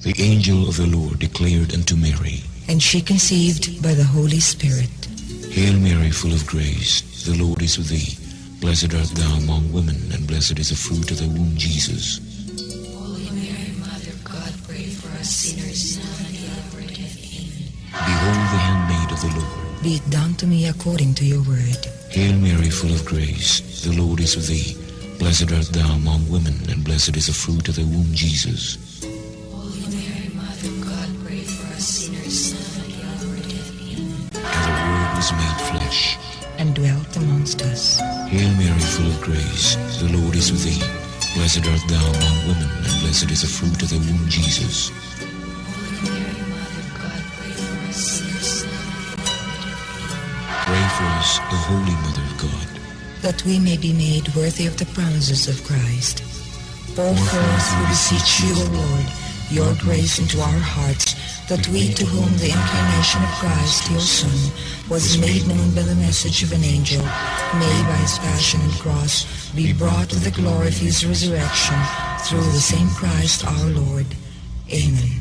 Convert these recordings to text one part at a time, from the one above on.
The angel of the Lord declared unto Mary, and she conceived by the Holy Spirit. Hail Mary, full of grace, the Lord is with thee. Blessed art thou among women, and blessed is the fruit of thy womb, Jesus. Holy Mary, Mother of God, pray for us sinners, now and at the hour of death. Amen. Behold the handmaid of the Lord. Be it done to me according to your word. Hail Mary, full of grace, the Lord is with thee. Blessed art thou among women, and blessed is the fruit of thy womb, Jesus. Holy Mary, Mother of God, pray for us sinners, now and at the hour of death. Amen. And the Word was made flesh and dwelt amongst us. Hail Mary, full of grace, the Lord is with thee. Blessed art thou among women, and blessed is the fruit of thy womb, Jesus. Holy Mary, Mother of God, pray for us sinners, now and at the hour of death. Amen. Pray for us, O Holy Mother of God, that we may be made worthy of the promises of Christ. Pour forth, we beseech you, O Lord, your grace into our hearts, that we to whom the incarnation of Christ, your Son, was made known by the message of an angel, may by his passion and cross be brought to the glory of his resurrection, through the same Christ our Lord. Amen.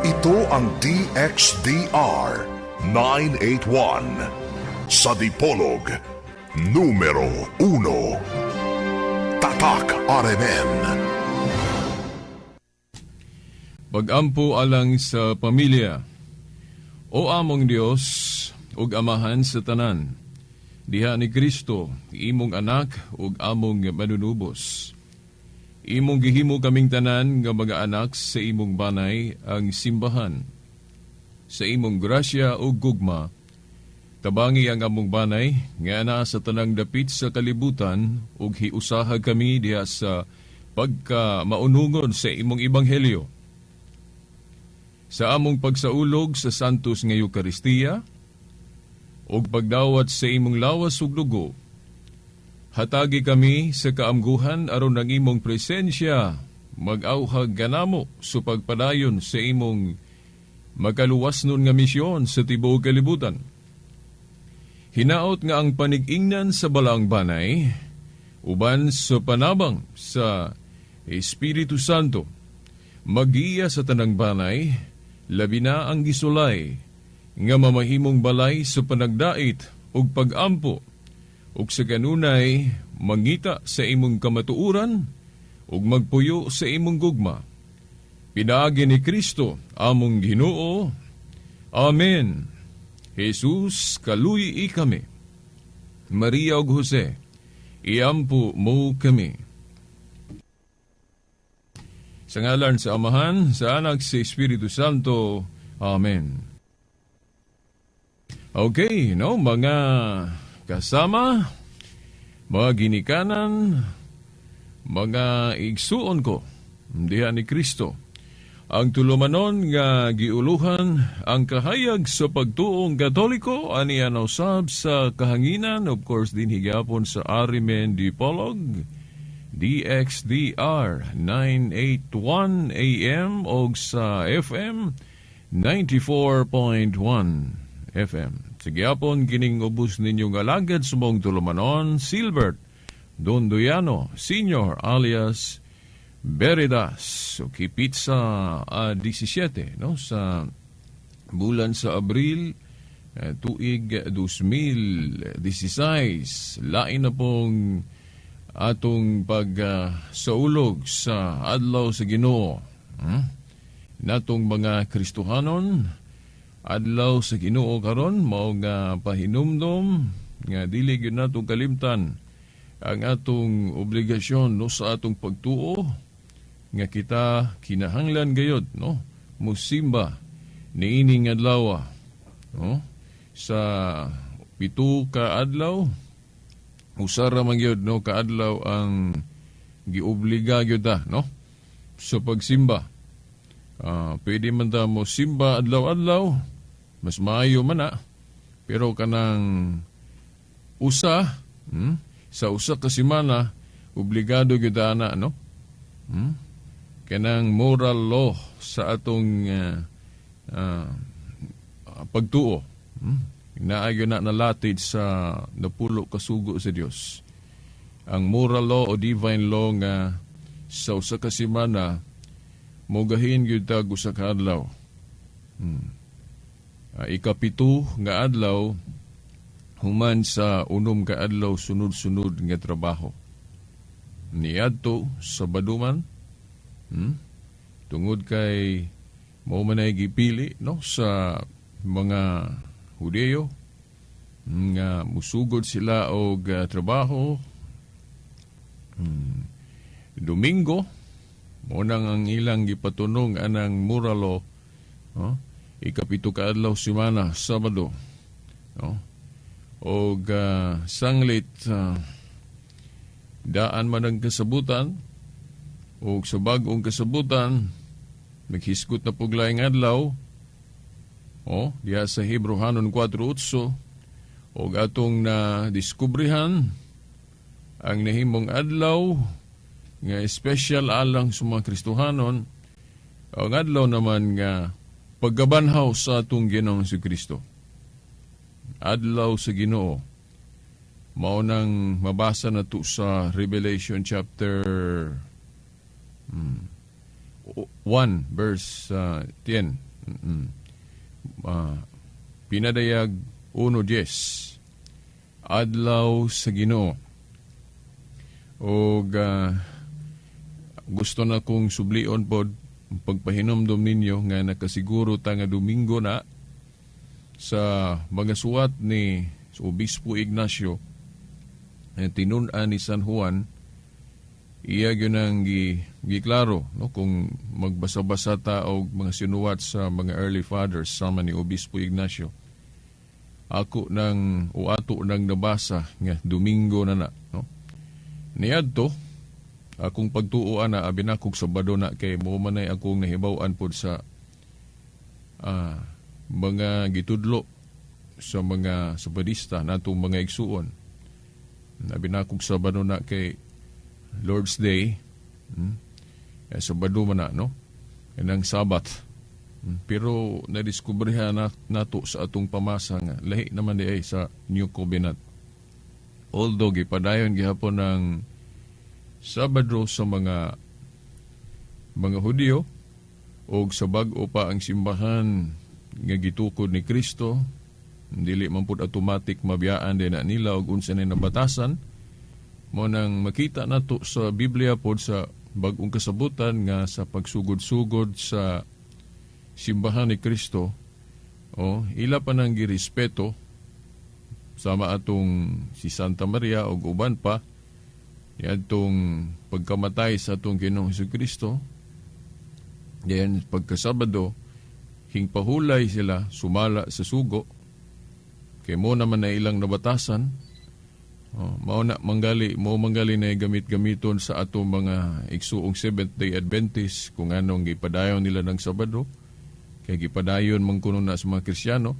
Ito ang DXDR 981 sa Dipolog, numero 1. Tatak RMN. Pagampo alang sa pamilya. O among Dios, ug Amahan sa tanan, diha ni Kristo, imong anak ug among manunubos. Imong gihimo kaming tanan nga mga anak sa imong banay ang simbahan. Sa imong grasya ug gugma, tabangi ang among banay nga naa sa tanang dapit sa kalibutan ug hiusaha kami diha sa pagka maunungon sa imong ebanghelyo. Sa among pagsaulog sa Santos nga Eukaristiya ug pagdawat sa imong lawas ug dugo, hatagi kami sa kaamguhan aron ang imong presensya mag-awhag kanamo sa pagpadayon sa imong makaluwas nun nga misyon sa tibuok kalibutan. Hinaot nga ang panig-ingnan sa balaang banay uban sa panabang sa Espiritu Santo magiya sa tanang banay, labi na ang gisulay nga mamahimong balay sa panagdait ug pag-ampo, ug sa kanunay mangita sa imong kamatuoran ug magpuyo sa imong gugma. Pinaagi ni Kristo among Ginoo. Amen. Jesus, kaluy-i kami. Maria ug Jose, iampo mo kami. Sa ngalan sa Amahan, sa Anak, sa Espiritu Santo. Amen. Okay, no, mga kasama, mga ginikanan, mga igsuon ko, diha ni Kristo. Ang tulumanon nga giuluhan ang kahayag sa pagtuong Katoliko ani usab sa kahanginan, of course din higapon sa Arimen Dipolog, DXDR 981 AM og sa FM 94.1 FM. Sige apon kining ubos ninyong alagad sa mong tulumanon, Silbert Dondoyano Senior alias Veridas. So, kipit sa 17, no, sa bulan sa Abril tuig 2016. Lain na pong atong pagsaulog sa adlaw sa Ginoo. Natong mga Kristohanon, adlaw sa Ginoo karon mao nga pahinumdom nga dili gyud nato kalimtan ang atong obligasyon, no, sa atong pagtuo nga kita kinahanglan gayod, no, musimba niining adlaw, no, sa 7 ka adlaw usara man gyud, no, kaadlaw ang giobliga gyud ta, no, sa pagsimba. Pwede man ta mo simba adlaw-adlaw, mas maayo man na, pero kanang usa, sa usa ka semana obligado gyud ana, no? Kanang moral law sa atong pagtuo. Naay na nalatid sa napulo kasugo sa Dios. Ang moral law o divine law nga sa usa ka semana mogahin gyud ta usa ka adlaw. Ikapito nga adlaw human sa 6 ka adlaw sunod-sunod nga trabaho. Niadto Sabado man, tungod kay mao man ay gipili, no, sa mga Hudeyo nga musugod sila og trabaho Domingo. Mo nang ang ilang gipatunong anang moral law, no? Ikapito ka adlaw semana, Sabado, no? Og sanglit daan man ang kasabutan, og sa bag-ong kasabutan naghisgot na pug laing adlaw, oh, diha sa Hebreohanon 4:8, og atong na diskubrihan ang nahimong adlaw nga espesyal alang sa mga Kristohanon, ang adlaw naman nga pagkabanhaw sa atong Ginoong si Kristo. Adlaw sa Ginoo. Mao nang mabasa na to sa Revelation chapter 1 verse 10. Pinadayag 1:10. Adlaw sa Ginoo. Og gusto na kong sublion pod pagpahinomdom ninyo nga nakasiguro ta nga Domingo na sa mga suwat ni Obispo Ignacio tinun-an ni San Juan. Iya gyud ang giklaro, no, kung magbasa-basa ta og mga sinuwat sa mga early fathers sama ni Obispo Ignacio. Ako nang o ato nang nabasa nga Domingo na na, no. Niadto akong pagtuo ana, abi nakog Sabado na, kay mo manay akong nahibaw-an pod sa mga gitudlo sa mga Sabadista natong mga igsuon. Abi nakog Sabado na kay Lord's Day, Sabado man na, no, kanang Sabat. Pero nadiskubrehan na nato sa atong pamasa nga lahi naman di ay sa New Covenant. Although gipadayon gihapon ang Sabado sa mga Hudiyo og sa bag-o pa ang simbahan nga gitukod ni Kristo, dili man pud automatic mabiyaan din na nila og unsa na nabatasan. Mo nang makita nato sa Biblia pod sa bag-ong kasabutan nga sa pagsugod-sugod sa simbahan ni Kristo, oh, ila pa nang girespeto sama atong si Santa Maria og uban pa niadtong pagkamatay sa atong Ginoong Hesukristo. Then pagkasabado hingpahulay sila sumala sa sugo kay mo naman na ilang nabatasan. Oh, mao na manggali, mo manggali na gamit-gamiton sa atong mga igsuong Seventh Day Adventist kung anong gipadayon nila ng Sabado, kay gipadayon man kuno na sa mga Kristiyano.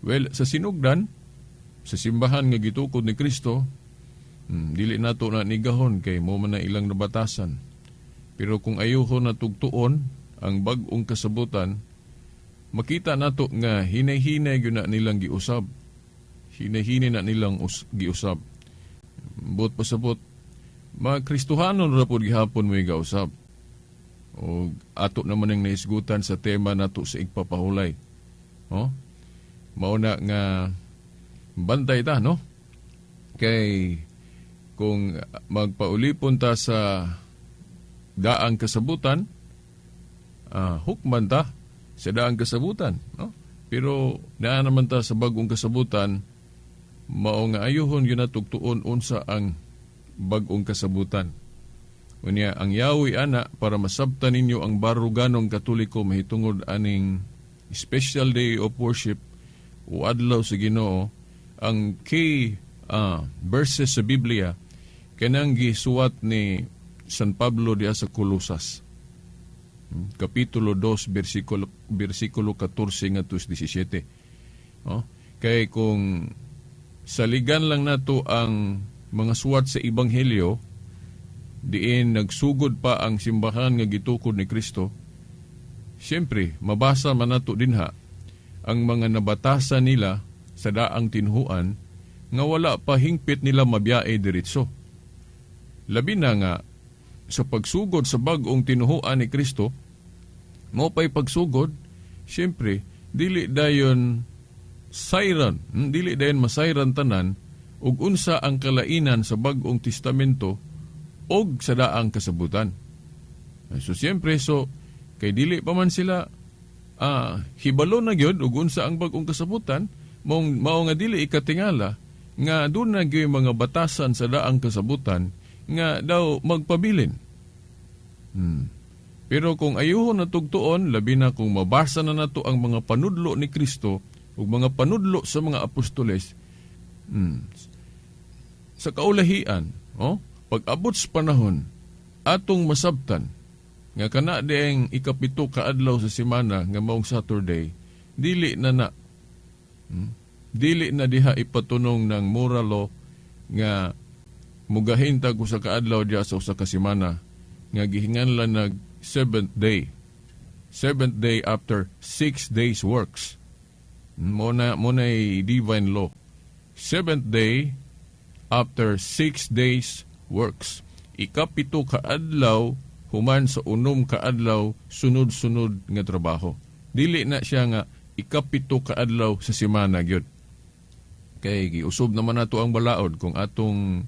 Well, sa sinugdan sa simbahan nga gitukod ni Kristo, dili nato na nigahon kay mo man na ilang nabatasan. Pero kung ayuho na tugtuon ang bag-ong kasabutan, makita nato nga hinay-hinay gyud na nilang giusab. Hinay-hinay na nilang giusab. Buot pasabot, mga Kristohanon ra pod gihapon mo'y gausab. O ato naman ang naisgutan sa tema nato sa igpapahulay. Oh? Mao na nga bantay ta, no? Kay kung magpaulipon ta sa daang kasabutan, hukman ta sa daang kasabutan, no? Pero naa naman ta sa bagong kasabutan, mao nga ayuhon gyud natugtuon unsa ang bag-ong kasabutan. Unya ang yawi ana para masabtan ninyo ang baruganong Katoliko mahitungod aning special day of worship o adlaw sa Ginoo, ang key verses sa Biblia kanang gisuwat ni San Pablo diha sa Colosas. Kapitulo 2 bersikulo 14 ngadto 17. Oh, kay kung saligan lang nato ang mga suwat sa Ebanghelyo, diin nagsugod pa ang simbahan nga gitukod ni Kristo, siyempre mabasa man nato dinha ang mga nabatasan nila sa daang tinhuan nga wala pa hingpit nila mabiyae diretso. Labi na nga sa pagsugod sa bag-ong tinuhuan ni Kristo, mao pa'y pagsugod, siyempre, dili dayon sayran, dili dayon masayran tanan ug unsa ang kalainan sa bag-ong testamento og sa daang kasabutan. So siyempre, so kay dili pa man sila hibalo na gyud ug unsa ang bag-ong kasabutan, mao nga dili ikatingala nga doon na gyud mga batasan sa daang kasabutan nga daw magpabilin. Pero kung ayuhon na tugtuon, labi na kung mabasa na nato ang mga panudlo ni Kristo ug mga panudlo sa mga apostoles, sa kaulahian, oh, pag-abot sa panahon, atong masabtan nga kana dieng 7 ka adlaw sa semana nga maong Saturday, dili na na. Dili na diha ipatunong ng moral law nga mugahin ta sa kaadlaw diha sa usa ka semana nga gihinganlan nag seventh day. Seventh day after 6 days works. Mo na divine law. Seventh day after 6 days works. 7 ka adlaw human sa 6 ka adlaw sunod-sunod nga trabaho. Dili na siya nga 7 ka adlaw sa semana gyud. Kay giusob naman nato ang balaod kung atong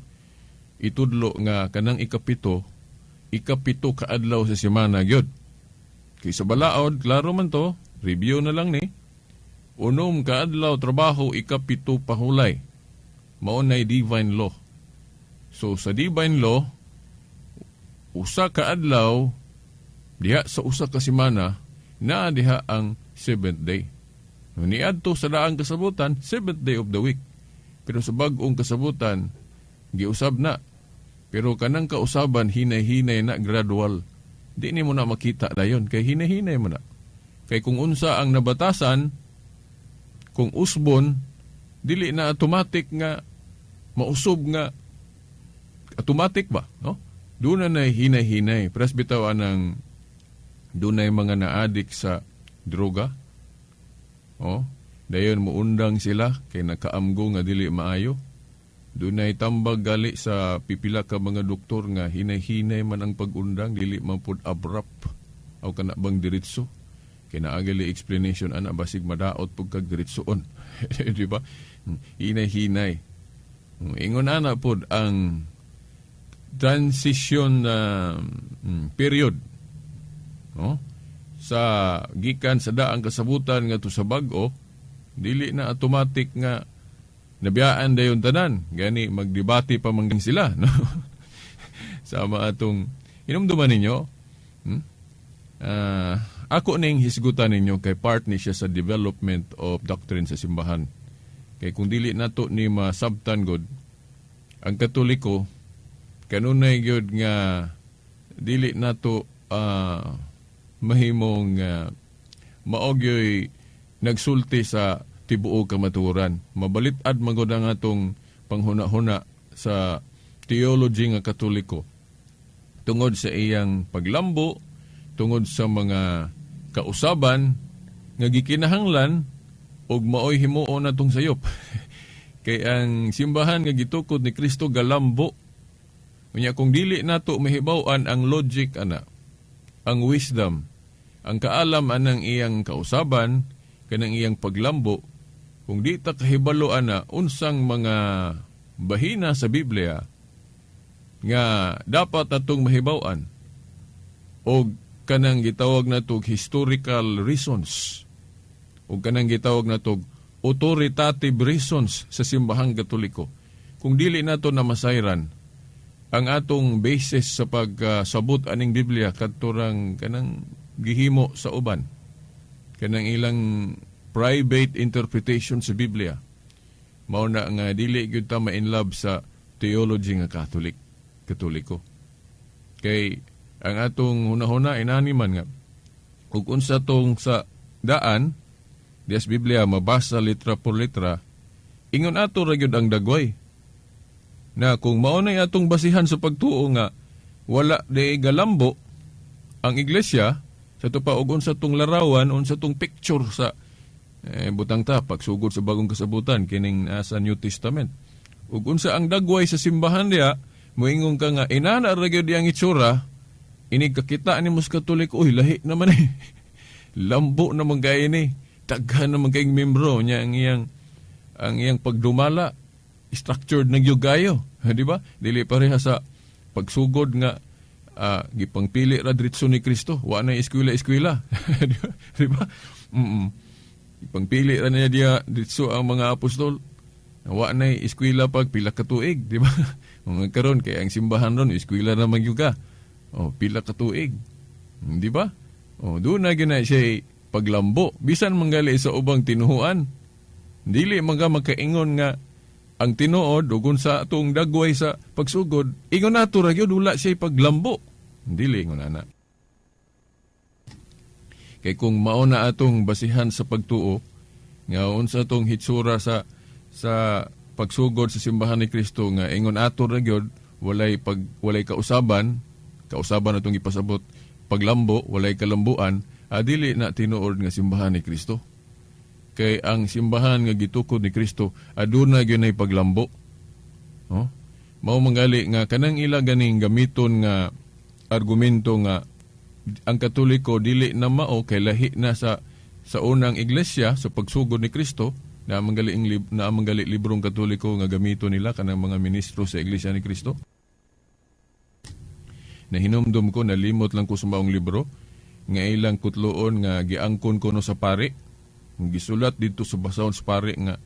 itudlo nga kanang 7 ka adlaw sa semana gyud. Kay sa balaod, klaro man to, review na lang ni. 6 ka adlaw trabaho, 7 pahulay. Mao nay divine law. So sa divine law, usa ka adlaw diha sa usa ka semana naa diha ang seventh day. Niadto sa daang kasabutan, seventh day of the week. Pero sa bag-ong kasabutan, giusab na. Pero kanang kausaban, hinay-hinay na, gradual. Di ni mo na makita dayon, kay hinay-hinay mo na. Kay kung unsa ang nabatasan, kung usbon, dili na automatic nga, mausog nga, automatic ba? No? Doon na hinay-hinay. Pres bitaw anang, doon na mga naadik sa droga. Oh, dayon muundang sila kay nakaamgo nga dili maayo. Dunay tambag gali sa pipila ka mga doktor nga hinay-hinay man ang pag-undang, dili man pud abrupt o kana bang diretso. Kay naagali explanation ana basig madaot pud kag diretsoon. Di ba? Hinay-hinay. Ingon ana pud ang transition period. No? Sa gikan sa daang kasabutan ngadto sa bag-o, dili na automatic nga nabiyaan dayon tanan. Gani magdebate pa man sila, no? Sama atong inumduman ninyo. Ako ning hisgutan ninyo kay part ni siya sa development of doctrine sa simbahan. Kay kung dili nato ni masabtan god ang Katoliko, kanunay gyud nga dili nato mahimong mao gyoy nagsulti sa tibuok kamatuoran. Mabalit-ad magod ang atong panghuna-huna sa theology nga Katoliko tungod sa iyang paglambo, tungod sa mga kausaban nga gikinahanglan og maoy himuon natong sayop. Kay ang simbahan nga gitukod ni Kristo galambo. Unya kung dili nato mahibaw-an ang logic ana, ang wisdom, ang kaalam anang iyang kausaban, kanang iyang paglambo, kung di ta kahibalo ana unsang mga bahina sa Biblia nga dapat natong mahibaw-an og kanang gitawag natog historical reasons og kanang gitawag natog authoritative reasons sa simbahang Katoliko. Kung dili nato na masayran ang atong basis sa pagsabot aning Biblia kadtorang kanang gihimo sa uban, kanang ilang private interpretation sa Biblia, mao na nga dili gyud ta ma-in love sa theology nga Katoliko. Kay ang atong hunahuna inani man nga ug unsa tong sa daan dias Biblia mabasa litra por litra, ingon ato ra gyud ang dagway. Na kung mao nay atong basihan sa pagtuo nga wala di galambo ang iglesia sa to pa og unsa tong larawan, unsa tong picture sa Eh, butang ta pagsugod sa Bagong Kasabutan kining nasa New Testament. Ug unsa ang dagway sa simbahan diha, moingon ka nga inana ra gyud ang itsura, inig kakita nimo sa Katoliko, uy, lahi naman eh. Lambo naman kay ni. Daghan naman kayong membro niya ang iyang pagdumala structured na gyud kayo, di ba? Dili pareha sa pagsugod nga gipangpili ra diretso ni Kristo, wa na eskwela-eskwela. Di ba? Di ba? Ipangpili ra niya diya diretso ang mga apostol. Wa na eskwela pag pila ka tuig, di ba? Mga karon kay ang simbahan ron eskwela ra man gyud ka. Oh, pila ka tuig. Di ba? Oh, doon na gina siya paglambo. Bisan manggali sa ubang tinuhuan. Dili man ka makaingon nga ang tinuod ug sa atong dagway sa pagsugod, ingon nato ra gyud, wala siya paglambo. Dili ingon ana. Kay kung mao na atong basihan sa pagtuo, nga unsa atong hitsura sa pagsugod sa simbahan ni Kristo nga ingon ato ra gyud, walay kausaban, kausaban atong ipasabot paglambo, walay kalambuan, dili na tinuod nga simbahan ni Kristo. Kay ang simbahan nga gitukod ni Kristo aduna gyud nay paglambo. No? Mao mangali nga kanang ila ganing gamiton nga argumento nga ang Katoliko dili na mao kay lahi na sa unang iglesia sa pagsugod ni Kristo, na manggali na manggali librong Katoliko nga gamito nila kanang mga ministro sa Iglesia ni Kristo. Nahinumdum ko, nalimot lang ko sa maong libro nga ilang kutloon nga giangkon ko no sa pari. Gisulat dito sa basahon sa pari nga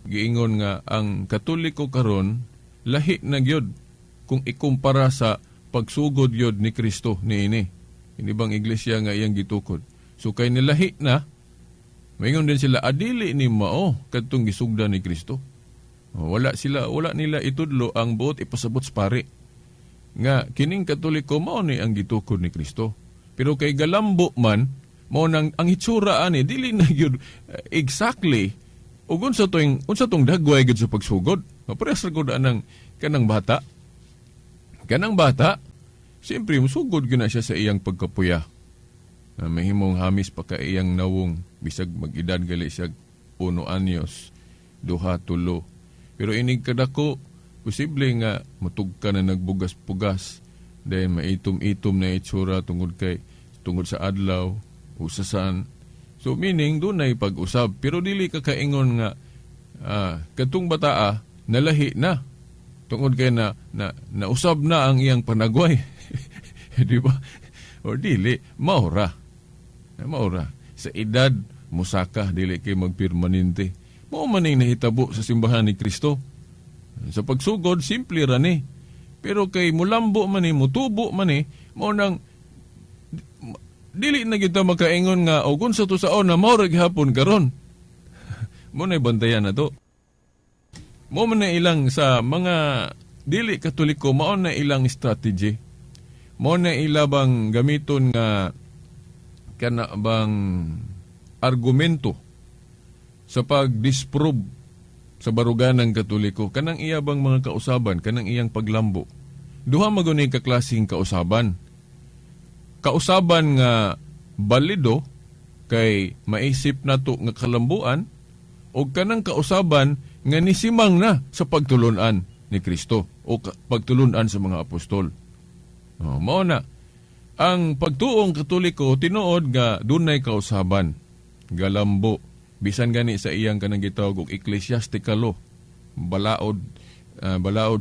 giingon nga ang Katoliko karon lahi na gyud kung ikumpara sa pagsugod gyud ni Kristo niini. Ini bang iglesia nga iyang gitukod. So kay nilahi na, maingon din sila adili ni mao kadtong gisugdan ni Kristo. Wala nila itudlo ang buot ipasabot sa pari nga kining Katoliko mao ni ang gitukod ni Kristo. Pero kay galambo man, mao nang ang hitsura ani dili na gyud exactly ug unsa tong dagway gyud sa pagsugod. Parehas ra gud anang kanang bata. Kanang bata, siyempre musugod gyud na siya sa iyang pagkapuya. Mahimong hamis pa ka iyang nawong bisag mag-edad gali siya 1 anyos, 2, 3. Pero inig kadako, posible nga mutug ka na nagbugas-pugas dahil maitom-itom na itsura tungod sa adlaw, usasan. So meaning doon ay pag-usab. Pero dili ka kaingon nga katong bataa nalahi na tungod kay na nausab na ang iyang panagway. Di ba? O dili, maura. Maura. Sa edad, musaka, dili kay magpermanente. Mao man ning nahitabo sa simbahan ni Kristo. Sa pagsugod, simple ra ni. Pero kay mulambo man ni, mutubo man ni, mao nang dili na kita makaingon nga og unsa to sa una mao ra gihapon karon. Mo na bantayan na to. Mo man na ilang sa mga dili Katoliko, mao na ilang strategy. Mao na ila bang gamiton nga kana bang argumento sa pag-disprove sa baruganan Katoliko kanang iya bang mga kausaban, kanang iyang paglambo. Duha maguni ka klaseng kausaban: kausaban nga balido kay maisip nato nga kalambuan o kanang kausaban nga nisimang na sa pagtulunan ni Kristo o pagtulunan sa mga apostol. Oh, mao na ang pagtuong Katoliko, tinuod nga dunay kausaban galambo bisan gani sa iyang kanang gitawag og ecclesiastical law, balaod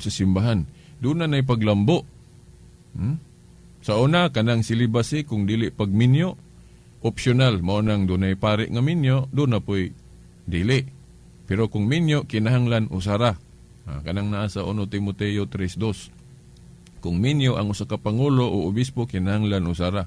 sa simbahan, doon na paglambo. Sa una, kanang celibacy, kung dili pagminyo, optional, mao nang dunay pari nga minyo, doon na po'y dili. Pero kung minyo, kinahanglan usara. Kanang naa sa 1 Timoteo 3:2. Kung minyo ang usa ka pangulo o obispo, kinahanglan usara.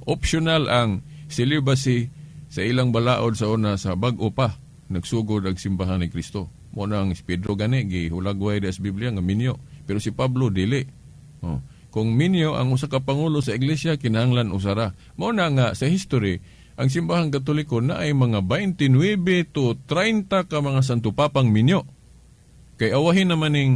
Optional ang celibacy sa ilang balaod sa una sa bag-o pa nagsugod ang simbahan ni Kristo. Mo nang si Pedro gani gihulagway sa Biblia nga minyo, pero si Pablo dili. Oh. Kung minyo ang usa ka pangulo sa iglesia, kinahanglan usara. Mao na nga sa history ang simbahang Katoliko na ay mga 29 to 30 ka mga santo papang minyo. Kay awahin naman ning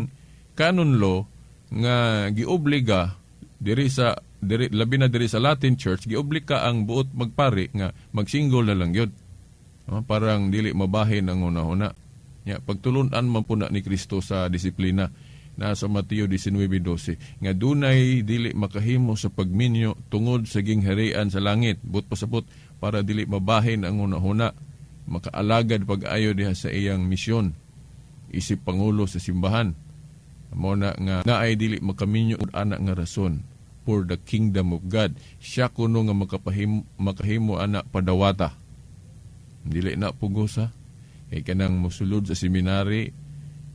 canon law nga giobliga diri sa diri, labi na diri sa Latin Church, giobliga ang buot magpari nga magsingle na lang gyud. Parang dili mabahin ang una-una. Ya, pagtulunan man po na ni Kristo sa disiplina na sa Mateo 19:12 nga dunay dili makahimo sa pagminyo tungod sa gingharian sa langit. But pasabot para dili mabahin ang una-una, makaalagad pag-ayo diha sa iyang misyon isip pangulo sa simbahan. Mao na nga naay dili makaminyo ana nga rason for the kingdom of God. Siya kuno nga makahimo ana padawata. Dili na pugos ha. Kay kanang mosulod sa seminary,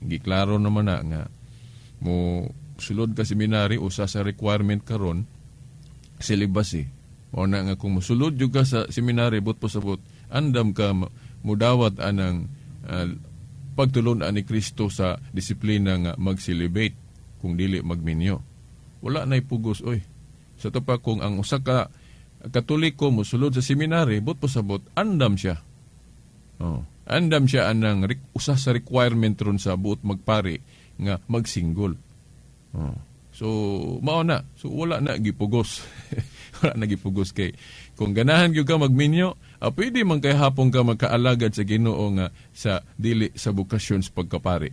giklaro naman na nga mo sulod ka seminary, usa sa requirement karon celibacy. Mao na nga kung mosulod jud ka sa seminary, but pasabot andam ka mudawat anang pagtulon-an ni Kristo sa disiplina nga mag-celibate kung dili magminyo. Wala na'y pugos oy. Sa to pa kung ang usa ka Katoliko mosulod sa seminary, but pasabot andam siya. Oh, andam siya anang usa sa requirement ron sa buot magpari nga magsinggol. Oh. So mao na. So wala na gipugos. Wala na gipugos kay kung ganahan gyud ka magminyo, pwede man kay hapon ka magkaalagad sa Ginoo nga sa dili sa bokasyon sa pagkapari.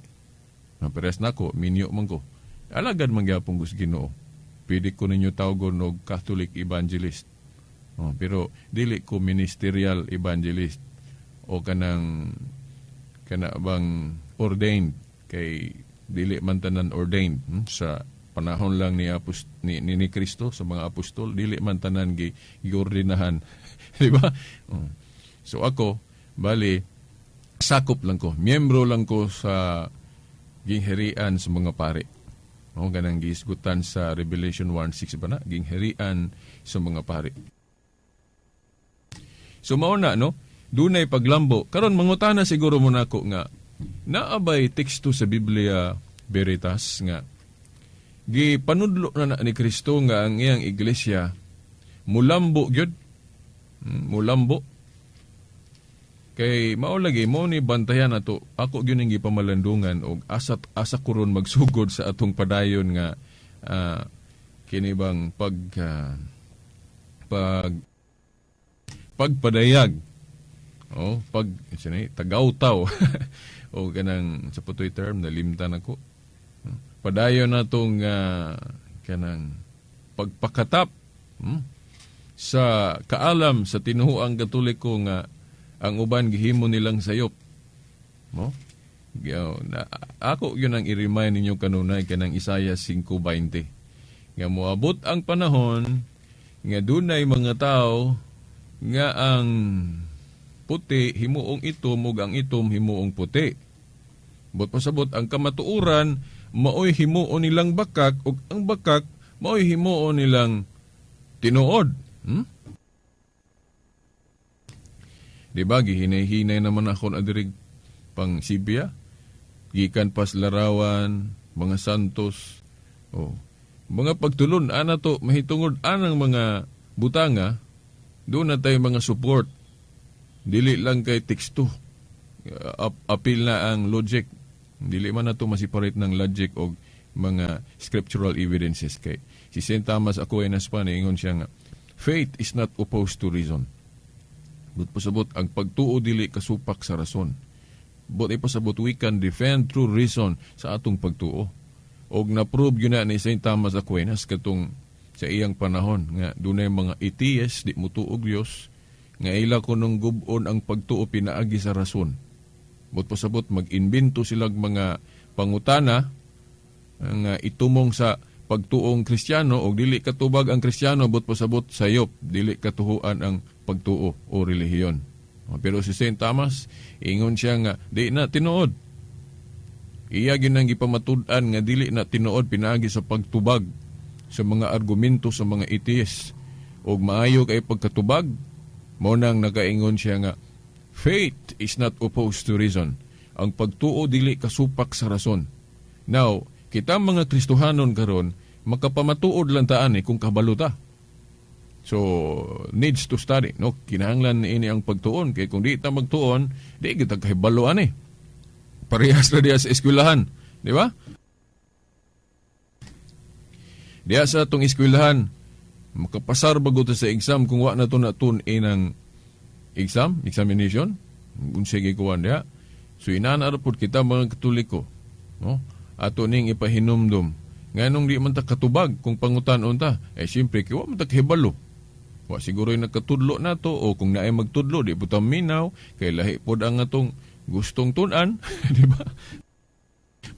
Peres nako, minyo man ko. Alagad man gyapon ko sa Ginoo. Pwede ko ninyo tawgon og Catholic evangelist. Oh, pero dili ko ministerial evangelist o kanang kana bang ordained, kay dili man tanan ordained, sa panahon lang ni Kristo sa mga apostol dili man tanan giordinahan. Di ba? Oh. So ako bali sakop lang ko, miyembro lang ko sa gingharian sa mga pari. O ganang gihisgutan sa Revelation 1:6 ba na, gingharian sa mga pari. So mao na no, dunay paglambo. Karon mangutana siguro mo nako nga naabay teksto sa Biblia Veritas nga gipanudlo na ni Kristo nga ang iyang iglesia mulambo gyud. Mulambo. Kay mao lagi mo ni bantayan nato, ako gyud ning gipamalandungan og asa kuron magsugod sa atong padayon nga kini bang pagpadayag o pag sinay tagawtaw o kanang sa putoy term nalimtan ako. Padayon natong kanang pagpakatap sa kaalam sa tinuoang Katoliko nga ang uban gihimo nilang sayop. No? Na, ako yun ang i-remind ninyo kanunay kanang Isaiah 5:20. Nga moabot ang panahon nga dunay mga tao nga ang puti himuong itom ug ang itom himuong puti. But pasabot ang kamatuoran maoy himuon nilang bakak ug ang bakak maoy himuon nilang tinuod. Diba, gihinay-hinay naman ako na diri pang Sibya. Gikan pas larawan, mga santos. Oh. Mga pagtulon, ana to, mahitungod anang mga butanga, doon na tayo mga support. Dili lang kay teksto. Apil na ang logic. Dili man na to masiparate ng logic o mga scriptural evidences. Kay si St. Thomas Aquinas pa, niingon siya nga, faith is not opposed to reason. But pasabot, ang pagtuo dili kasupak sa rason. But ipasabot, we can defend through reason sa atong pagtuo. Og na-prove yun na ni St. Thomas Aquinas katong sa iyang panahon nga dunay mga atheist di mutuo og Dios nga ila kunong gub-on ang pagtuo pinaagi sa rason. But pasabot, mag-imbento silag mga pangutana nga itumong sa pagtuong Kristiyano og dili katubag ang Kristiyano, but pasabot sayop dili katuhuan ang pagtuo o relihiyon. Pero si St. Thomas ingon siya nga di na tinuod. Iya ginang gipamatud-an nga dili na tinuod pinaagi sa pagtubag sa mga argumento sa mga atheist. Og maayo kay pagkatubag, mao nang nakaingon siya nga faith is not opposed to reason. Ang pagtuo dili kasupak sa rason. Now, kita mga Kristohanon karon makapamatuod lang taan kung kabalo ta. So, needs to study, no? Kinahanglan ini ang pagtuon kay kung di ta magtuon, di kita kahibalo ani. Parehas ra diha sa eskwelahan, di ba? Diha sa atong eskwelahan, makapasar bago ta sa exam kung wa na to natun inang exam, examination. Unsay gikuan diha. So inana ra pud kita mga Katoliko, no? Ato ning ipahinumdum. Nganong di man ta katubag kung pangutan-on ta? Eh siyempre kay wa man ta kahibalo. Wa siguro yung nagkatudlo nato o kung naay magtudlo di pud ta minaw kay lahi pod ang atong gustong tun-an, di ba?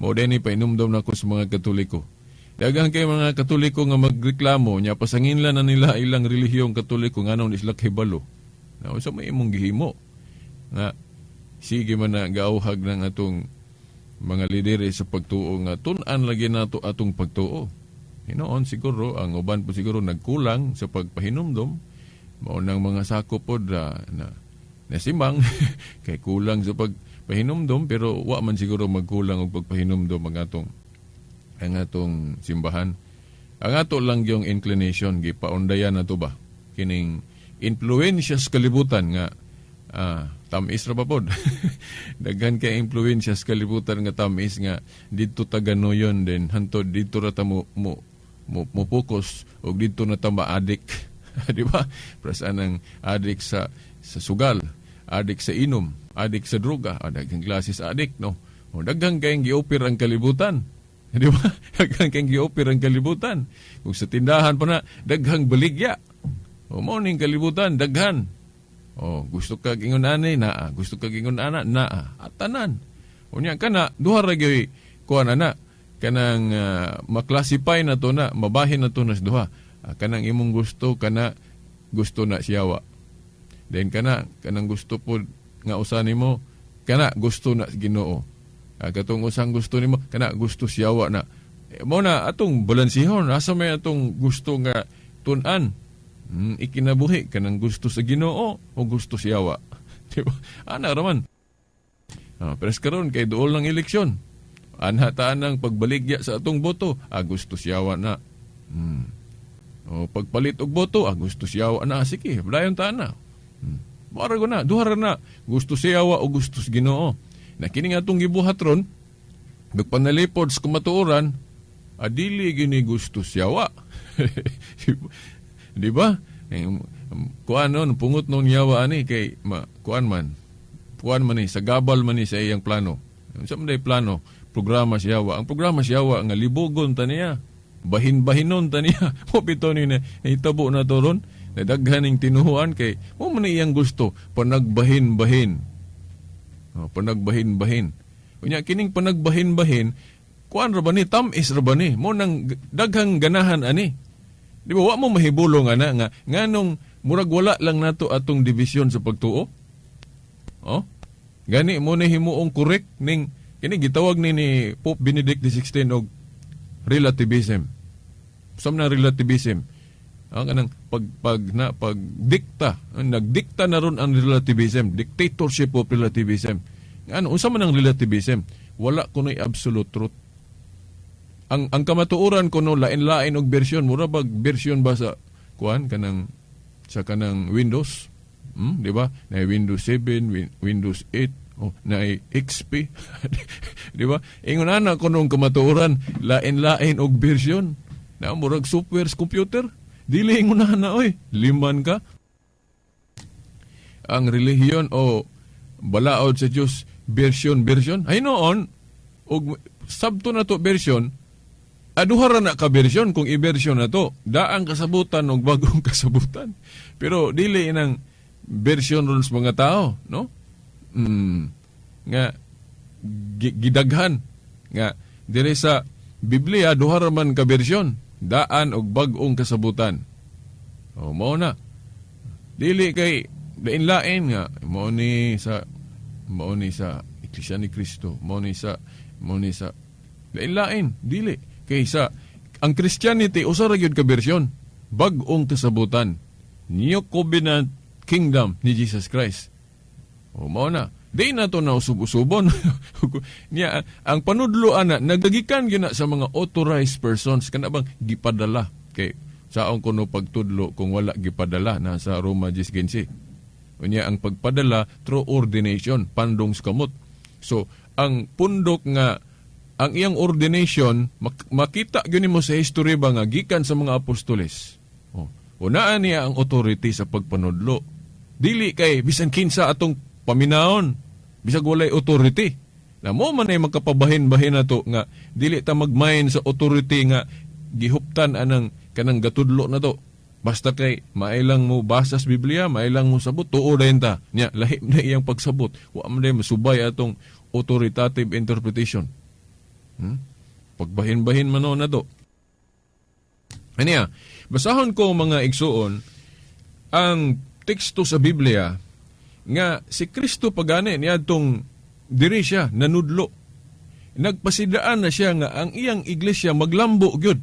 Mao din ni pahinumdum nako sa mga Katoliko. Daghang kay mga Katoliko nga magreklamo nya pasanginlan na nila ilang relihiyong Katoliko nganong di sila kahibalo. Na unsa may imong gihimo? Nga sige man na gauhag ng atong mga lidere sa pagtuo nga tun-an lagi nato atong pagtuo. Hinoon siguro ang uban po siguro nagkulang sa pagpahinumdom, mao nang mga sako pod na nasimang kay kulang sa pagpahinumdom, pero wa man siguro magkulang og pagpahinumdom ang atong simbahan. Ang ato lang yung inclination gipaundayan nato ba kining influensya sa kalibutan nga tamis ra ba pod? Daghan kay influensya sa kalibutan nga tamis nga didto taganuyon din hantod didto ra ta mo focus og didto na ta ma-addict. Di ba? Prasan ang addict sa sugal, addict sa inom, addict sa droga, daghang klase sa addict, no? O daghang kayong giopir ang kalibutan. Di ba? Daghang kayong giopir ang kalibutan. Kung sa tindahan pa na, daghang baligya. O mao ning kalibutan, daghan. O, gusto ka ingon ani, naa. Gusto ka ingon ana, naa. At tanan. Unya kana, duha ra gyud kuan ana. Kanang maklasify na to na, mabahin na to na sa duha. Kanang imong gusto, kana gusto na siyawa. Then kana, kanang gusto po nga usa nimo, kana gusto na Ginoo. Katong usang gusto nimo, kana gusto siyawa na. Mo na atong balansihon, asa may atong gusto nga tun-an. Ikinabuhi kanang gusto sa Ginoo o gusto siyawa. Di ba? Ana raman. Pero karon kay duol ng eleksyon. Anha taan ang pagbaligya sa atong boto, gusto siyawa na. O pagpalit og boto, gusto siyawa na. Sige, dayon taan na. Mara ko na, duha ra na. Gusto siyawa o gusto sa Ginoo. Na kini nga atong gibuhat ron, nagpanalipod sa kamatuoran, adili gini gusto siyawa. Di ba? Kuan nun, pungot nun yawa ani kay kuan man. Kuan man ni, sa gabal man ni sa iyang plano. Sa man day plano, programa siyawa. Ang programa siyawa nga libugon ta niya. Bahin-bahinon ta niya. Mo pito ni na hitabo na to ron. Nadaghan ning tinuhuan kay mo man iyang gusto panagbahin-bahin. Oh, panagbahin-bahin. Unya kining panagbahin-bahin, kuan ra ba ni, tam-is ra ba ni? Mo nang daghang ganahan ani. Di ba wa mo mahibulong ana nga nganong murag wala lang nato atong division sa pagtuo? Oh? Gani mo ni himuong correct ning kini gitawag ni Pope Benedict XVI og relativism. Sa man relativism? Ang kanang pagdikta, nagdikta na ron ang relativism, dictatorship of relativism. Ano unsa man ang relativism? Wala kunoy absolute truth. Ang kamatuoran kuno lain-lain og version, mura bag version ba sa kuan kanang sa kanang Windows? Di ba? Na Windows 7, Windows 8, oh, na XP. Di ba? Ingon ana kuno ang kamatuoran, lain-lain og version. Na murag software sa computer. Dili ingon ana oy, liman ka. Ang relihiyon o balaod sa Dios version. Ay noon og sabto na to version, aduha ra na ka version kung i-version na to. Daang kasabutan og bagong kasabutan. Pero dili inang version ron sa mga tao, no? Nga gidaghan nga dire sa Biblia duha ra man ka version, daan og bag-ong kasabutan. O mao na. Dili kay lain-lain nga mao ni sa Iglesia ni Kristo, mao ni sa lain-lain, dili kay sa ang Christianity usa ra gyud ka bersyon, bag-ong kasabutan, New Covenant Kingdom ni Jesus Christ. O mao na. Di na to na usub-usubon. Niya, ang panudlo ana nagagikan gyud na sa mga authorized persons kana bang gipadala kay saon kuno pagtudlo kung wala gipadala nasa Roma 10:15. Unya ang pagpadala through ordination, pandong sa kamot. So ang pundok nga ang iyang ordination makita gyud nimo sa history ba nga gikan sa mga apostoles. Oh, unaan niya ang authority sa pagpanudlo. Dili kay bisan kinsa atong paminaon bisag walay authority. Na mo man ay magkapabahin-bahin na to nga dili ta magmain sa authority nga gihuptan anang kanang gatudlo na to. Basta kay mailang mo basa sa Biblia, mailang mo sabot, tuo dayon ta. Nya lahi na iyang pagsabot. Wa man day masubay atong authoritative interpretation. Pagbahin-bahin man na to. Aniya, basahon ko mga igsuon ang teksto sa Biblia nga si Kristo pagani niadtong diri siya nanudlo. Nagpasidaan na siya nga ang iyang iglesia maglambo gyud.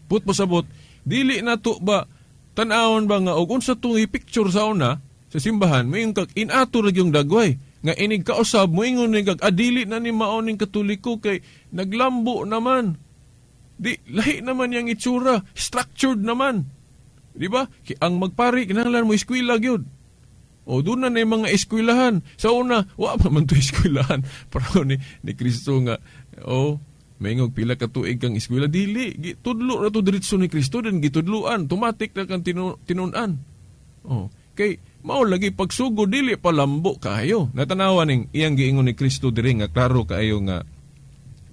Put pasabot, dili na to ba tan-awon ba nga og unsa tong i-picture sa una sa simbahan, moingon kag inato ra gyung dagway nga inig kausab moingon ni kag adili na ni mao ning Katoliko kay naglambo naman. Di lahi naman yang itsura, structured naman. Di ba? Ang magpari kinahanglan mo eskwela gyud. O doon na na yung mga eskwelahan. Sa una, wa pa man to eskwelahan. Pero ni Kristo nga, oh, maingog pila ka tuig kang eskwela. Dili, gitudlo na to diretso ni Kristo, din gitudloan. Automatic na kang tinun-an. Oh, kay, mao lagi pagsugo, dili palambo kaayo. Natanawa ning iyang giingon ni Kristo diri nga klaro kaayo nga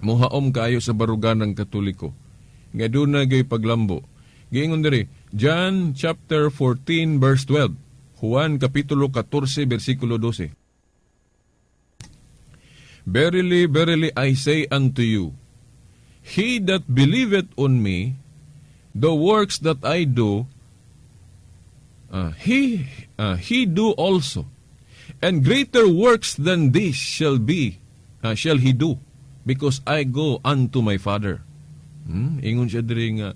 muhaom kaayo sa baruganan ng Katoliko. Nga doon na gay paglambo. Giingon diri, John chapter 14 verse 12. Juan Kapitulo 14, versikulo 12. Verily, verily, I say unto you, he that believeth on me, the works that I do, he do also. And greater works than this shall he do, because I go unto my Father. Ingon siya diri nga,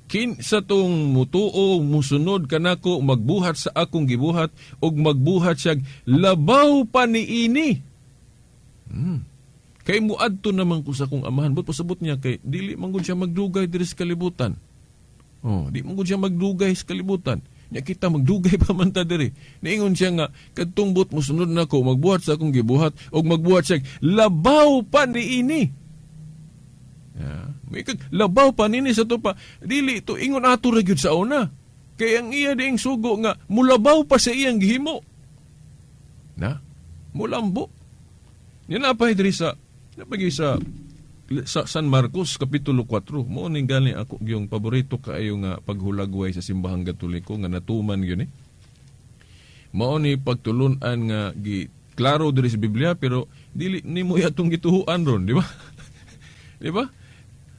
kinsa tong mutuo musunod kanako magbuhat sa akong gibuhat ug magbuhat siya labaw pa niini. Kay muadto naman ko sa akong amahan. But pasabot niya kay dili man gud siya magdugay diri sa kalibutan. Oh, di man gud siya magdugay sa kalibutan. Nya kita magdugay pa man ta diri. Niingon siya nga kadtong but musunod nako magbuhat sa akong gibuhat ug magbuhat siya labaw pa niini. Yeah. May kag labaw pa nini sa to pa dili to ingon ato ra gyud sa una. Kay ang iya diing sugo nga mulabaw pa sa iyang gihimo. Na mulambo. Nya na pa diri sa napagi sa San Marcos kapitulo 4. Mao ning gani ako gyung paborito kaayo nga paghulagway sa simbahang Katoliko nga natuman gyud ni. Mao ni pagtulun-an nga gi klaro diri sa Biblia pero dili nimo atong gituhuan ron, di ba? Di ba?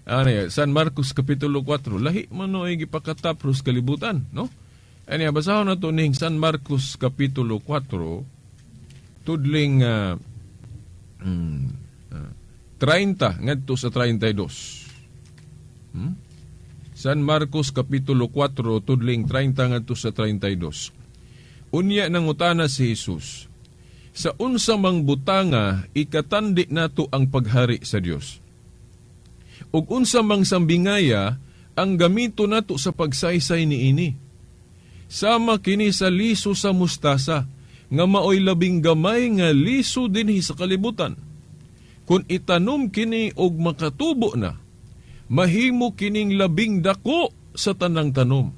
Ano, San Marcos Kapitulo 4, lahi man no ay gipakatapros kalibutan, no? Ano, basahon na to ning San Marcos Kapitulo 4, tudling 30 ngadto sa 32. San Marcos Kapitulo 4, tudling 30 ngadto sa 32. Unya nangutana si Jesus, sa unsa mang butanga ikatandi nato ang paghari sa Dios? Ug unsa mang sambingaya ang gamito nato sa pagsaysay niini? Sama kini sa liso sa mustasa, nga maoy labing gamay nga liso dinhi sa kalibutan. Kung itanom kini og makatubo na, mahimo kining labing dako sa tanang tanom.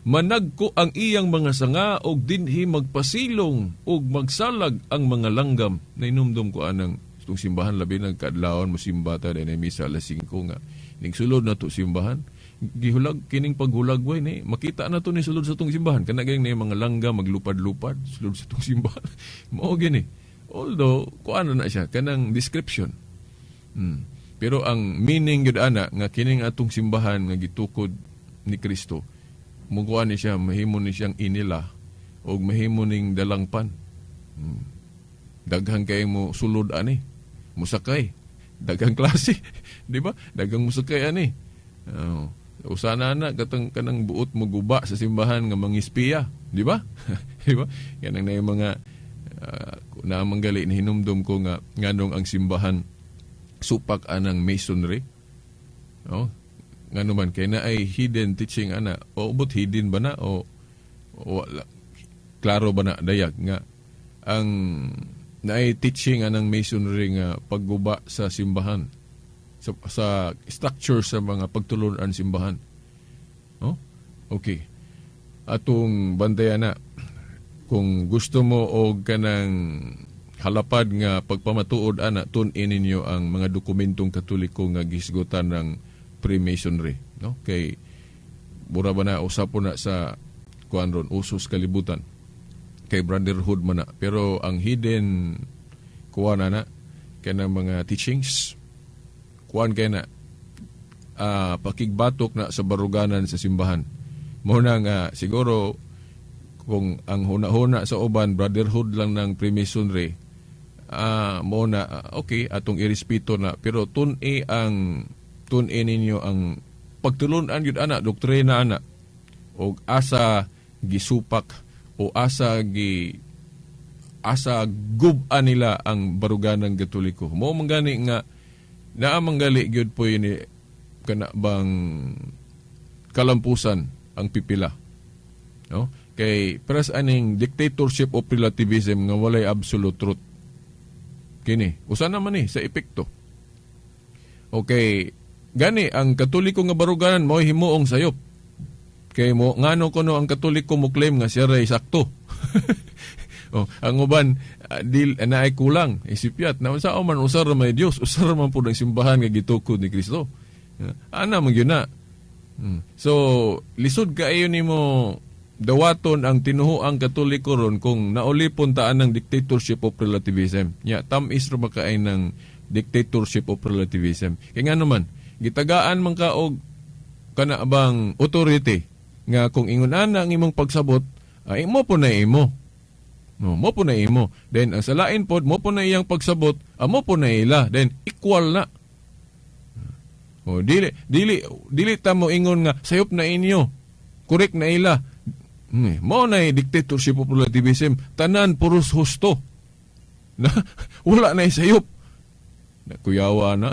Managko ang iyang mga sanga og dinhi magpasilong og magsalag ang mga langgam. Nainumdum ko anang itong simbahan, labi nagkaadlawon mo simba ta din misa alas 5 nga. Ningsulod na to simbahan. Gihulag kining paghulagway ni makita na to ni sulod sa tong simbahan. Kana gayong na mga langga maglupad-lupad sulod sa tong simbahan. Mao gini. Although kuan na siya kanang description. Pero ang meaning gyud ana nga kining atong simbahan nga gitukod ni Kristo, mukuan ni siya, mahimo ni siyang inila og mahimo ning dalangpan. Daghang kay mo sulod ani, musakay. Daghang klase, di ba? Daghang musakay ani. Oh, usana na katong kanang buot mo guba sa simbahan nga mangispiya, di ba? Di ba? Kanang na yung mga naamang gali ni hinumdum ko nga nganong ang simbahan supak anang masonry. Oh, ngano man kay na ay hidden teaching ana, o but hidden ba na o wala, klaro ba na dayag nga ang naay teaching anang masonry nga pagguba sa simbahan sa structure sa mga pagtulunan simbahan. Oh? Okay. Atong bantayan na. Kung gusto mo og kanang halapad nga pagpamatuod ana, tun-in ninyo ang mga dokumentong Katoliko nga gisgutan ng Freemasonry, no? Kay mura ba na usapon na sa kuan ron, usos kalibutan kay brotherhood man na, pero ang hidden kuan na kanang mga teachings kuan kay na pakigbatok na sa baruganan sa simbahan. Mo na nga siguro kung ang huna-huna sa uban brotherhood lang ng Freemasonry, mo na okay atong irespeto na, pero tun-i ang tun-i ninyo ang pagtulun-an gyud ana, doktrina ana, og asa gisupak o asa gub-an nila ang baruganang Katoliko. Mo man gani nga naa man gali gyud po ini kana bang kalampusan ang pipila, no? Kay paras aning dictatorship of relativism nga walay absolute truth. Kini usa naman ni sa epekto. Okay, gani ang Katoliko nga baruganan mo himuong sayop. Kay mo ngano kuno ang Katoliko mo claim nga siya ray sakto. Oh, ang uban dil naay kulang isipyat na unsa man, usar ra may Dios, usar ra man pud ang simbahan nga gitukod ni Kristo. Ana man gyud na. So lisod kaayo nimo dawaton ang tinuhuang Katoliko ron kung naulipon taan ng dictatorship of relativism. Nya tam-is ra makaay ng dictatorship of relativism. Kay ngano man gitagaan man ka og kana bang authority nga kung ingon ana ang imong pagsabot, ay mo po na imo. No, mo po na imo. Then ang salain pod mo po na iyang pagsabot, mo po na ila. Then equal na. O dili dili dili ta mo ingon nga sayop na inyo. Correct na ila. Mo na dictatorship of relativism. Tanan puros husto. Na wala na sayop. Na kuyawa na.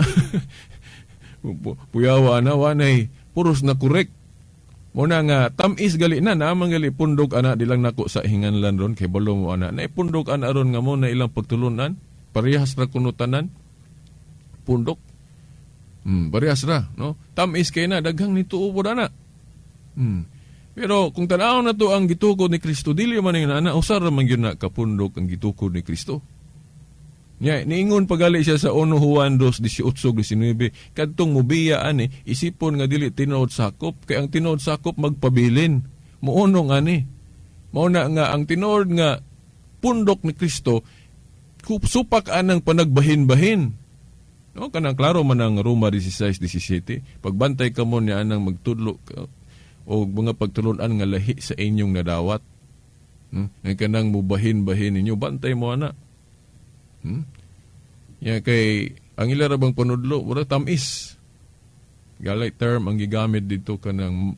Puyawa na wa na puros na correct. Mo na nga tam-is gali na naman gali pundok ana, di lang nako sa hinganlan ron kay balo mo ana. Na pundok ana ron nga mo na ilang pagtulunan, parehas ra kuno tanan pundok. Parehas ra, no? Tam-is kay na daghang nituo pod ana. Pero kung tan-awon na to ang gitukod ni Kristo, dili man yung ana, usar ra man gyud na kapundok ang gitukod ni Kristo. Nya, niingon pagali siya sa 1 Juan 2:18-19, kadtong mubiya ani, isipon nga dili tinuod sakop, kay ang tinuod sakop magpabilin. Muunong ani. Mao na nga ang tinuod nga pundok ni Kristo supak anang panagbahin-bahin. No, kanang klaro man ang Roma 16:17, pagbantay kamo niya anang magtudlo o mga pagtulunan nga lahi sa inyong nadawat. Nga kanang mubahin-bahin ninyo, bantay mo ana. Ya kay ang ila ra bang panudlo mura tamis. Galay term ang gigamit dito kanang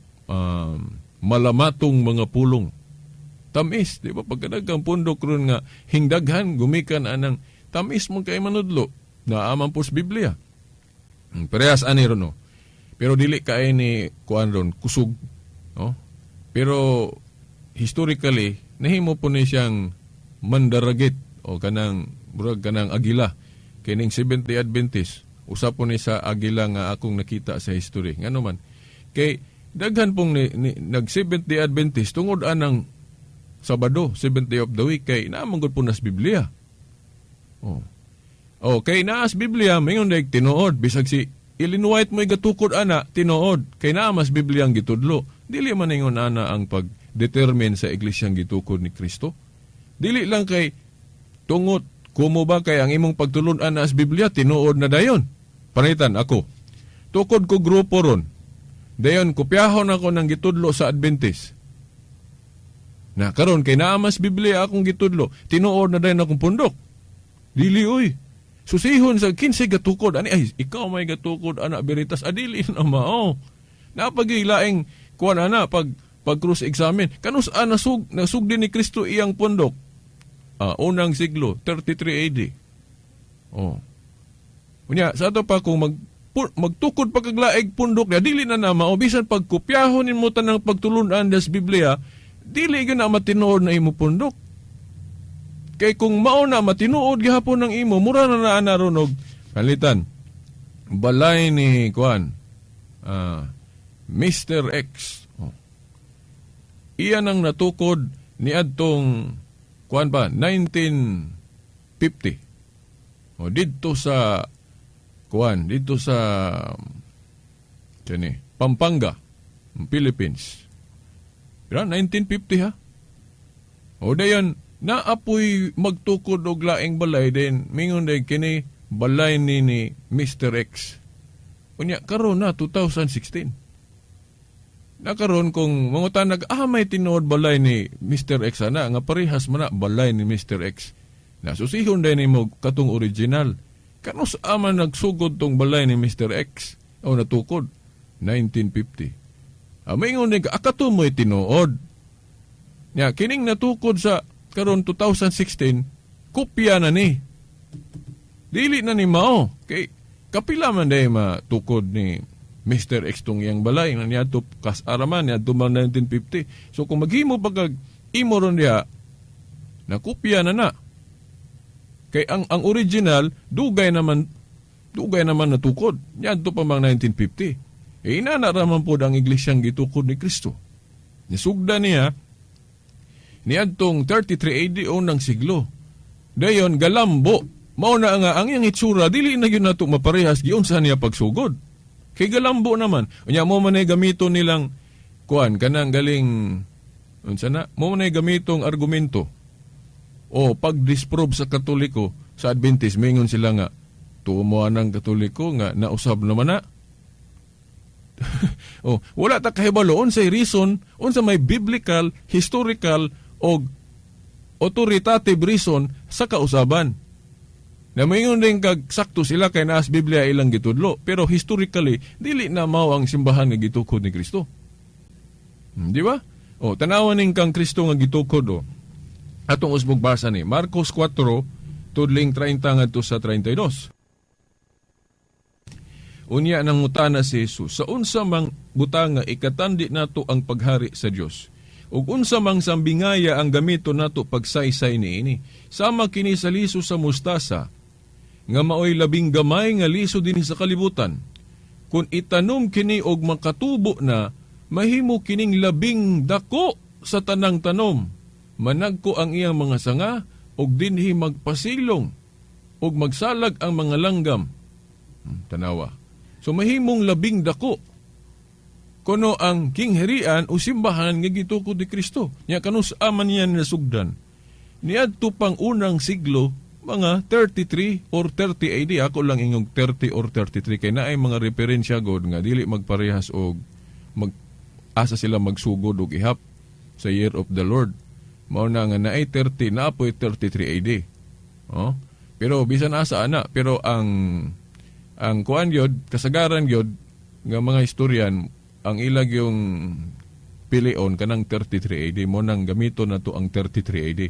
malamatong mga pulong. Tamis, di ba? Pagkadaghang pundok ron nga hingdaghan gumikan anang tamis mo kay manudlo. Naaman po sa Biblia. Parehas ani ron, no? Pero dili kay ni kuan ron kusog, no? Pero historically nahimo po ni siyang mandaragit o kanang murag kanang agila. Kining Seventh-day Adventist, usa po ni sa agila nga akong nakita sa history. Ngano man kay daghan pong nag Seventh-day Adventist tungod anang Sabado, seventh day of the week, kay naman gud po nas Biblia. Oh. Okay, naas Biblia, mingon daig tinuod bisag si Ellen White mo'y gatukod ana tinuod kay naa mas Biblia ang gitudlo. Dili man ingon ana ang pag-determine sa iglesyang gitukod ni Kristo. Dili lang kay tungot kumo ba kay ang imong pagtulun-an as Biblia tinuod na dayon. Panitan ako. Tukod ko grupo ron. Dayon kopyahon ako ng gitudlo sa Adventist. Na karon kay naa mas Biblia akong gitudlo, tinuod na dayon akong pundok. Dili oy. Susihon sa kinsay gatukod ani, ay ikaw may gatukod ana Veritas, adili na mao. Napagilaing kuan ana pag cross examine kanus nasugdi ni Kristo iyang pundok. Unang siglo, 33 AD. Oh. Unya, sa ato pa kung magtukod pa kaglaig pundok niya, dili na na mao, bisan pagkopyahon nimo tanang pagtulunan des Biblia, dili gyud na matinuod na imo pundok. Kay kung mao na matinuod gihapon ng imo, mura na naa na ron og palitan. Balay ni kuan, Mr. X. Oh. Iyan ang natukod ni adtong kuan ba 1950. O didto sa kuan, didto sa kani Pampanga, Philippines. Pero 1950 ha. O dayon naapoy magtukod og laing balay din mingon day kini balay ni Mr. X. Unya karon na 2016. Nakaron kung mangutan nag may tinuod balay ni Mr. X ana nga parehas man na balay ni Mr. X. Nasusihon day nimo katong original. Kanus ama nagsugod tong balay ni Mr. X o natukod 1950. Maingon din ka akato mo'y tinuod. Nya kining natukod sa karon 2016 kopya na ni. Dili na ni mao kay kapila man day matukod ni Mr. X tong iyang balay nga niadto kas-araman niadto man 1950. So kung maghimo pagkag imo ron diha nakopya na na. Kay ang original dugay naman natukod niadto pa mang 1950. E inana raman pod ang iglesyang gitukod ni Kristo. Nisugda niya niadtong 33 AD unang siglo. Dayon galambo mao na nga ang iyang itsura dili na gyud nato maparehas giunsa niya pagsugod. Kay galambo naman. Unya mo man ay gamito nilang kuan kanang galing unsa na mo man ay gamitong argumento o pag-disprove sa Katoliko sa Adventist mingon sila nga tuo mo anang Katoliko nga nausab naman na. Oh, wala ta kahibalo unsay reason, unsa may biblical, historical og authoritative reason sa kausaban. Na maingon din kag sakto sila kay naas Biblia ilang gitudlo, pero historically dili na mao ang simbahan nga gitukod ni Kristo. Di ba? O tanawan ning kang Kristo nga gitukod o. Atong usbog basa ni Marcos 4 tudling 30 ngadto sa 32. Unya nangutana si Jesus, sa unsa mang butanga ikatandi nato ang paghari sa Dios? Ug unsa mang sambingaya ang gamito nato pagsaysay niini? Sama kini sa liso sa mustasa, nga maoy labing gamay nga liso dinhi sa kalibutan. Kung itanom kini og makatubo na, mahimo kining labing dako sa tanang tanom. Managko ang iyang mga sanga, og dinhi magpasilong, og magsalag ang mga langgam. Tanawa. So mahimong labing dako kuno ang kingharian o simbahan nga gitukod ni Kristo. Nya kanus aman niya nasugdan. Niadto pang unang siglo, mga 33 or 30 AD. Ako lang ingong 30 or 33 kay naay mga referensya god nga dili magparehas og mag asa sila magsugod og ihap sa Year of the Lord. Mao na nga naay 30 na apoy 33 AD. Oh? Pero bisan asa ana, pero ang kuan gyud kasagaran gyud nga mga historian ang ilag yung pilion kanang 33 AD mo nang gamito na to ang 33 AD.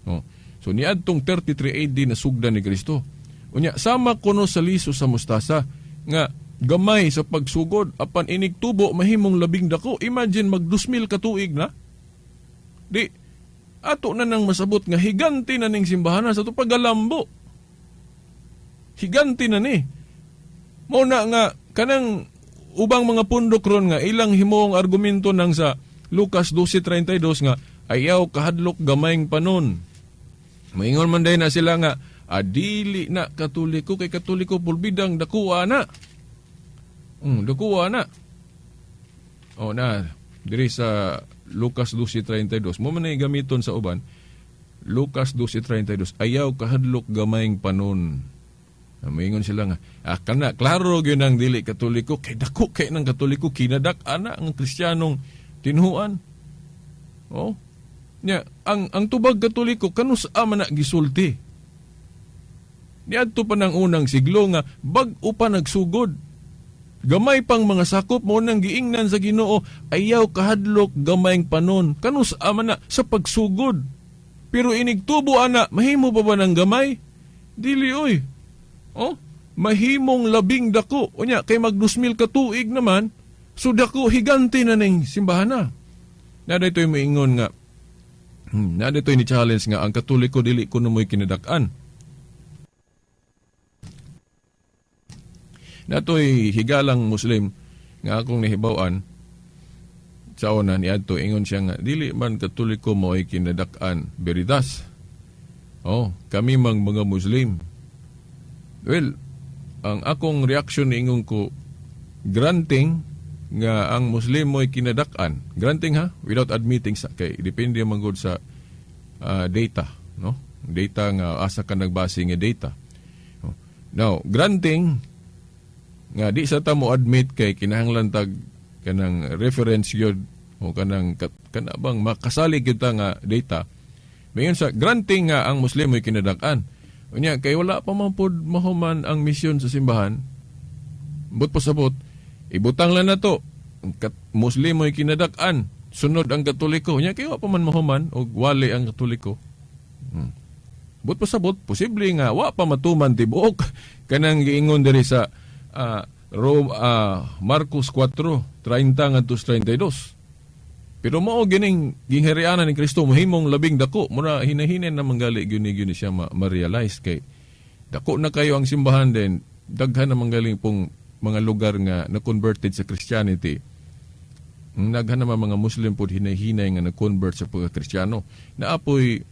Oh. So niadtong 33 AD na sugdan ni Kristo. Unya sama kuno sa liso sa mustasa nga gamay sa pagsugod apan inig tubo mahimong labing dako. Imagine mag 2,000 ka tuig na. Di ato na nang masabot nga higanti na ning simbahan sa to pagalambo. Higanti na ni. Mo na nga kanang ubang mga pundok ron nga ilang himong argumento nang sa Lucas 12:32 nga ayaw kahadlok gamayng panon. Maingon man day na sila nga adili na Katoliko kay Katoliko pulbidang dakuha na. Dakuha na. O na diri sa Lucas 12:32 mo man ay gamiton sa uban. Lucas 12:32 ayaw kahadlok gamayng panon. Maingon sila nga, kana, klaro gyud ang dili Katoliko, kay dako kay ng Katoliko, kinadak ana ang Kristiyanong tinuan. Oh. Nya, ang tubag Katoliko kanus ama na gisulti. Niadto pa ng unang siglo nga bag-o pa nagsugod. Gamay pang mga sakop mo nang giingnan sa Ginoo, ayaw kahadlok gamayng panon, kanus ama na sa pagsugod. Pero inig tubo ana, mahimo pa ba ng gamay? Dili oy. Oh, mahimong labing dako. Unya kay mag 2,000 ka tuig naman, so dako higante na ning simbahan na. Na daytoy moingon nga na daytoy ni challenge nga ang Katoliko dili kuno moy kinadak-an. Natoy higalang Muslim nga akong nahibaw-an sa una niadto ingon siya nga dili man Katoliko moy kinadak-an veritas. Oh, kami mang mga Muslim. Well, ang akong reaction niingon ko, granting nga ang Muslim mo'y kinadak-an. Granting ha, without admitting sa kay depende man gud sa data, no? Data nga asa ka nagbase nga data. Oh. Now, granting nga di sa ta mo admit kay kinahanglan tag kanang reference gyud o kanang kana bang makasalig gyud ta nga data. Mayon sa granting nga ang Muslim mo'y kinadak-an. Unya kay wala pa man pod mahuman ang misyon sa simbahan. But pasabot, ibutang lang na to. Muslim mo'y kinadak-an, sunod ang Katoliko. Unya kay wa pa man mahuman og wali ang Katoliko. But pasabot, posible nga wa pa matuman tibuok kanang giingon diri sa Rome, Marcos 4:30 ngadto 32. Pero mao gining gingharianan ni Kristo mahimong labing dako, mura hinahinen na manggali gyud ni siya ma-realize kay dako na kayo ang simbahan din, daghan na manggaling pong mga lugar nga na-converted sa Christianity. Daghan naman mga Muslim pod hinahinay nga na-convert sa pagka-Kristiyano. Naapoy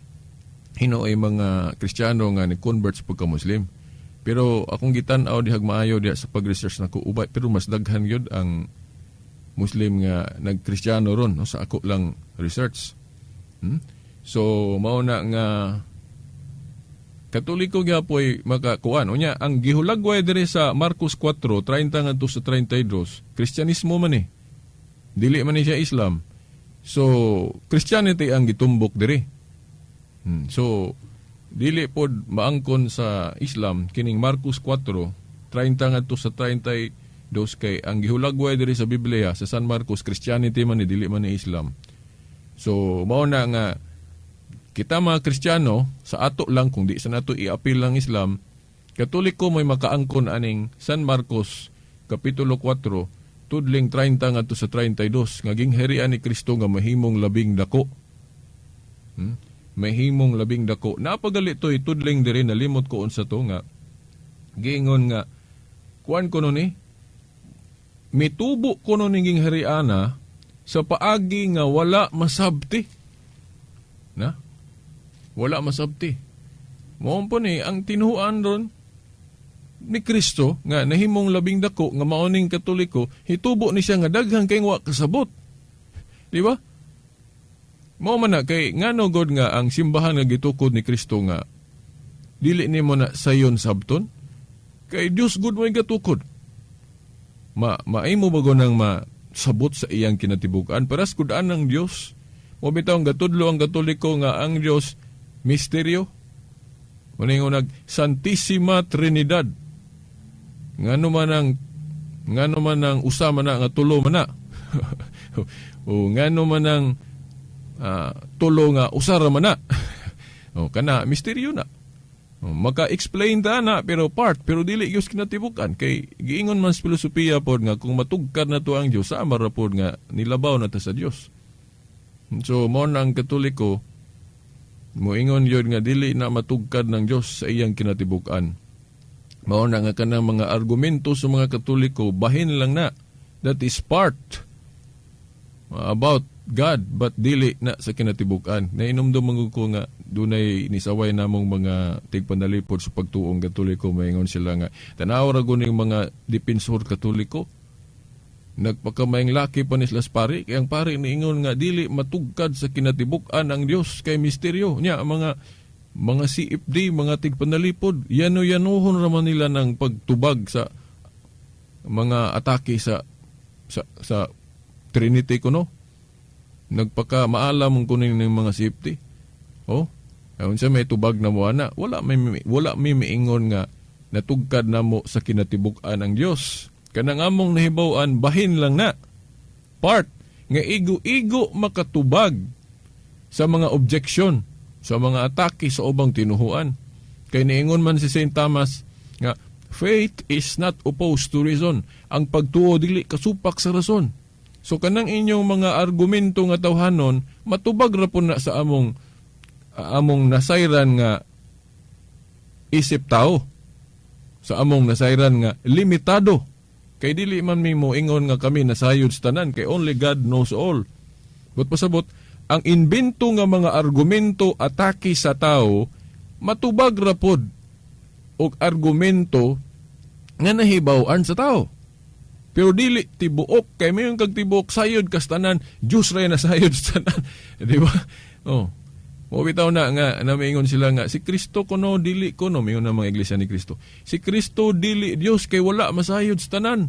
hinuoy mga Kristiyano nga ni-convert sa pagka-Muslim. Pero akong gitan-aw dihag maayo diha sa pag-research nako ubay, pero mas daghan gyud ang Muslim nga nagkristiyano ron, no, sa ako lang research. So mao na nga Katoliko gyapoy makakuan. Unya ang gihulagway diri sa Marcos 4:30 ngadto sa 32, Kristyanismo man eh. Dili man ni siya Islam. So Christianity ang gitumbok diri. So dili pod maangkon sa Islam kining Marcos 4:30 ngadto sa 32 kay ang gihulagway diri sa Biblia sa San Marcos Christianity man ni, dili man ni Islam. So mao na nga kita mga Kristiyano sa ato lang kung di sa nato i-appeal ang Islam, Katoliko may makaangkon aning San Marcos kapitulo 4 tudling 30 ngadto sa 32 nga gingharian ni Kristo nga mahimong labing dako. Mahimong labing dako. Napagali to'y tudling diri, nalimot ko unsa to nga giingon nga kuan ko ni mitubo ko ni ginghariana sa paagi nga wala masabti. Na? Wala masabti. Mao po ni ang tinuan ron ni Kristo nga nahimong labing dako nga mao ning Katoliko, hitubo ni siya nga daghan kay wa kasabot. Di ba? Mao man na kay ngano god nga ang simbahan nga gitukod ni Kristo nga dili nimo na sayon sabton kay Dios gud may gatukod. Maimo ba nang masabot sa iyang kinatibuk-an? Paras gud ang Dios. Mo bitaw ang gatudlo ang Katoliko nga ang Dios misteryo. Maningon nag Santissima Trinidad. Ngano man ang usa man na nga tulo man na. O ngano man ang tulo nga usa ra man na. O kana misteryo na. O, maka-explain ta na pero part pero dili gyud kinatibuk-an kay giingon man sa filosofiya pod nga kung matugkad na to ang Dios sama ra pod nga nilabaw na ta sa Dios. So mo na ang Katoliko moingon yun nga dili na matugkad ng Dios sa iyang kinatibuk-an. Mao na nga kanang mga argumento sa mga Katoliko bahin lang na. That is part about God but dili na sa kinatibuk-an. Nainomdom ko nga dunay nisaway namong mga tigpanalipod sa pagtuong Katoliko, maingon sila nga tanaw ra guning mga depensor Katoliko. Nagpakamayng laki pa ni sila sa pari, kaya ang pari niingon nga dili matugkad sa kinatibuk-an ang Dios kay misteryo. Nya mga CFD, mga tigpanalipod, yano-yanuhon ra man nila ng pagtubag sa mga atake sa Trinity kuno. Nagpaka maalam kunin ng mga CFD. Oh, unsa may tubag na mo ana, wala may miingon nga natugkad na mo sa kinatibuk-an ang Dios. Kanang among nahibaw-an bahin lang na part nga igo-igo makatubag sa mga objection, sa mga atake sa ubang tinuhuan. Kay niingon man si Saint Thomas nga faith is not opposed to reason. Ang pagtuo dili kasupak sa rason. So kanang inyong mga argumento nga tawhanon matubag ra pud na sa among nasayran nga isip tao, sa among nasayran nga limitado. Kay dili man mi mo ingon nga kami nasayod sa tanan, kay only God knows all. But pasabot, ang invento nga mga argumento atake sa tao Matubag ra pod og argumento nga nahibaw-an sa tao. Pero dili tibuok kay mayon kag tibuok sayod kas tanan, Dios ra na sayod sa tanan. Di ba? Oh. Mo bitaw na nga namiingon sila nga si Kristo kuno dili kuno, mingon ng mga Iglesia ni Kristo. Si Kristo dili Dios kay wala masayod sa tanan.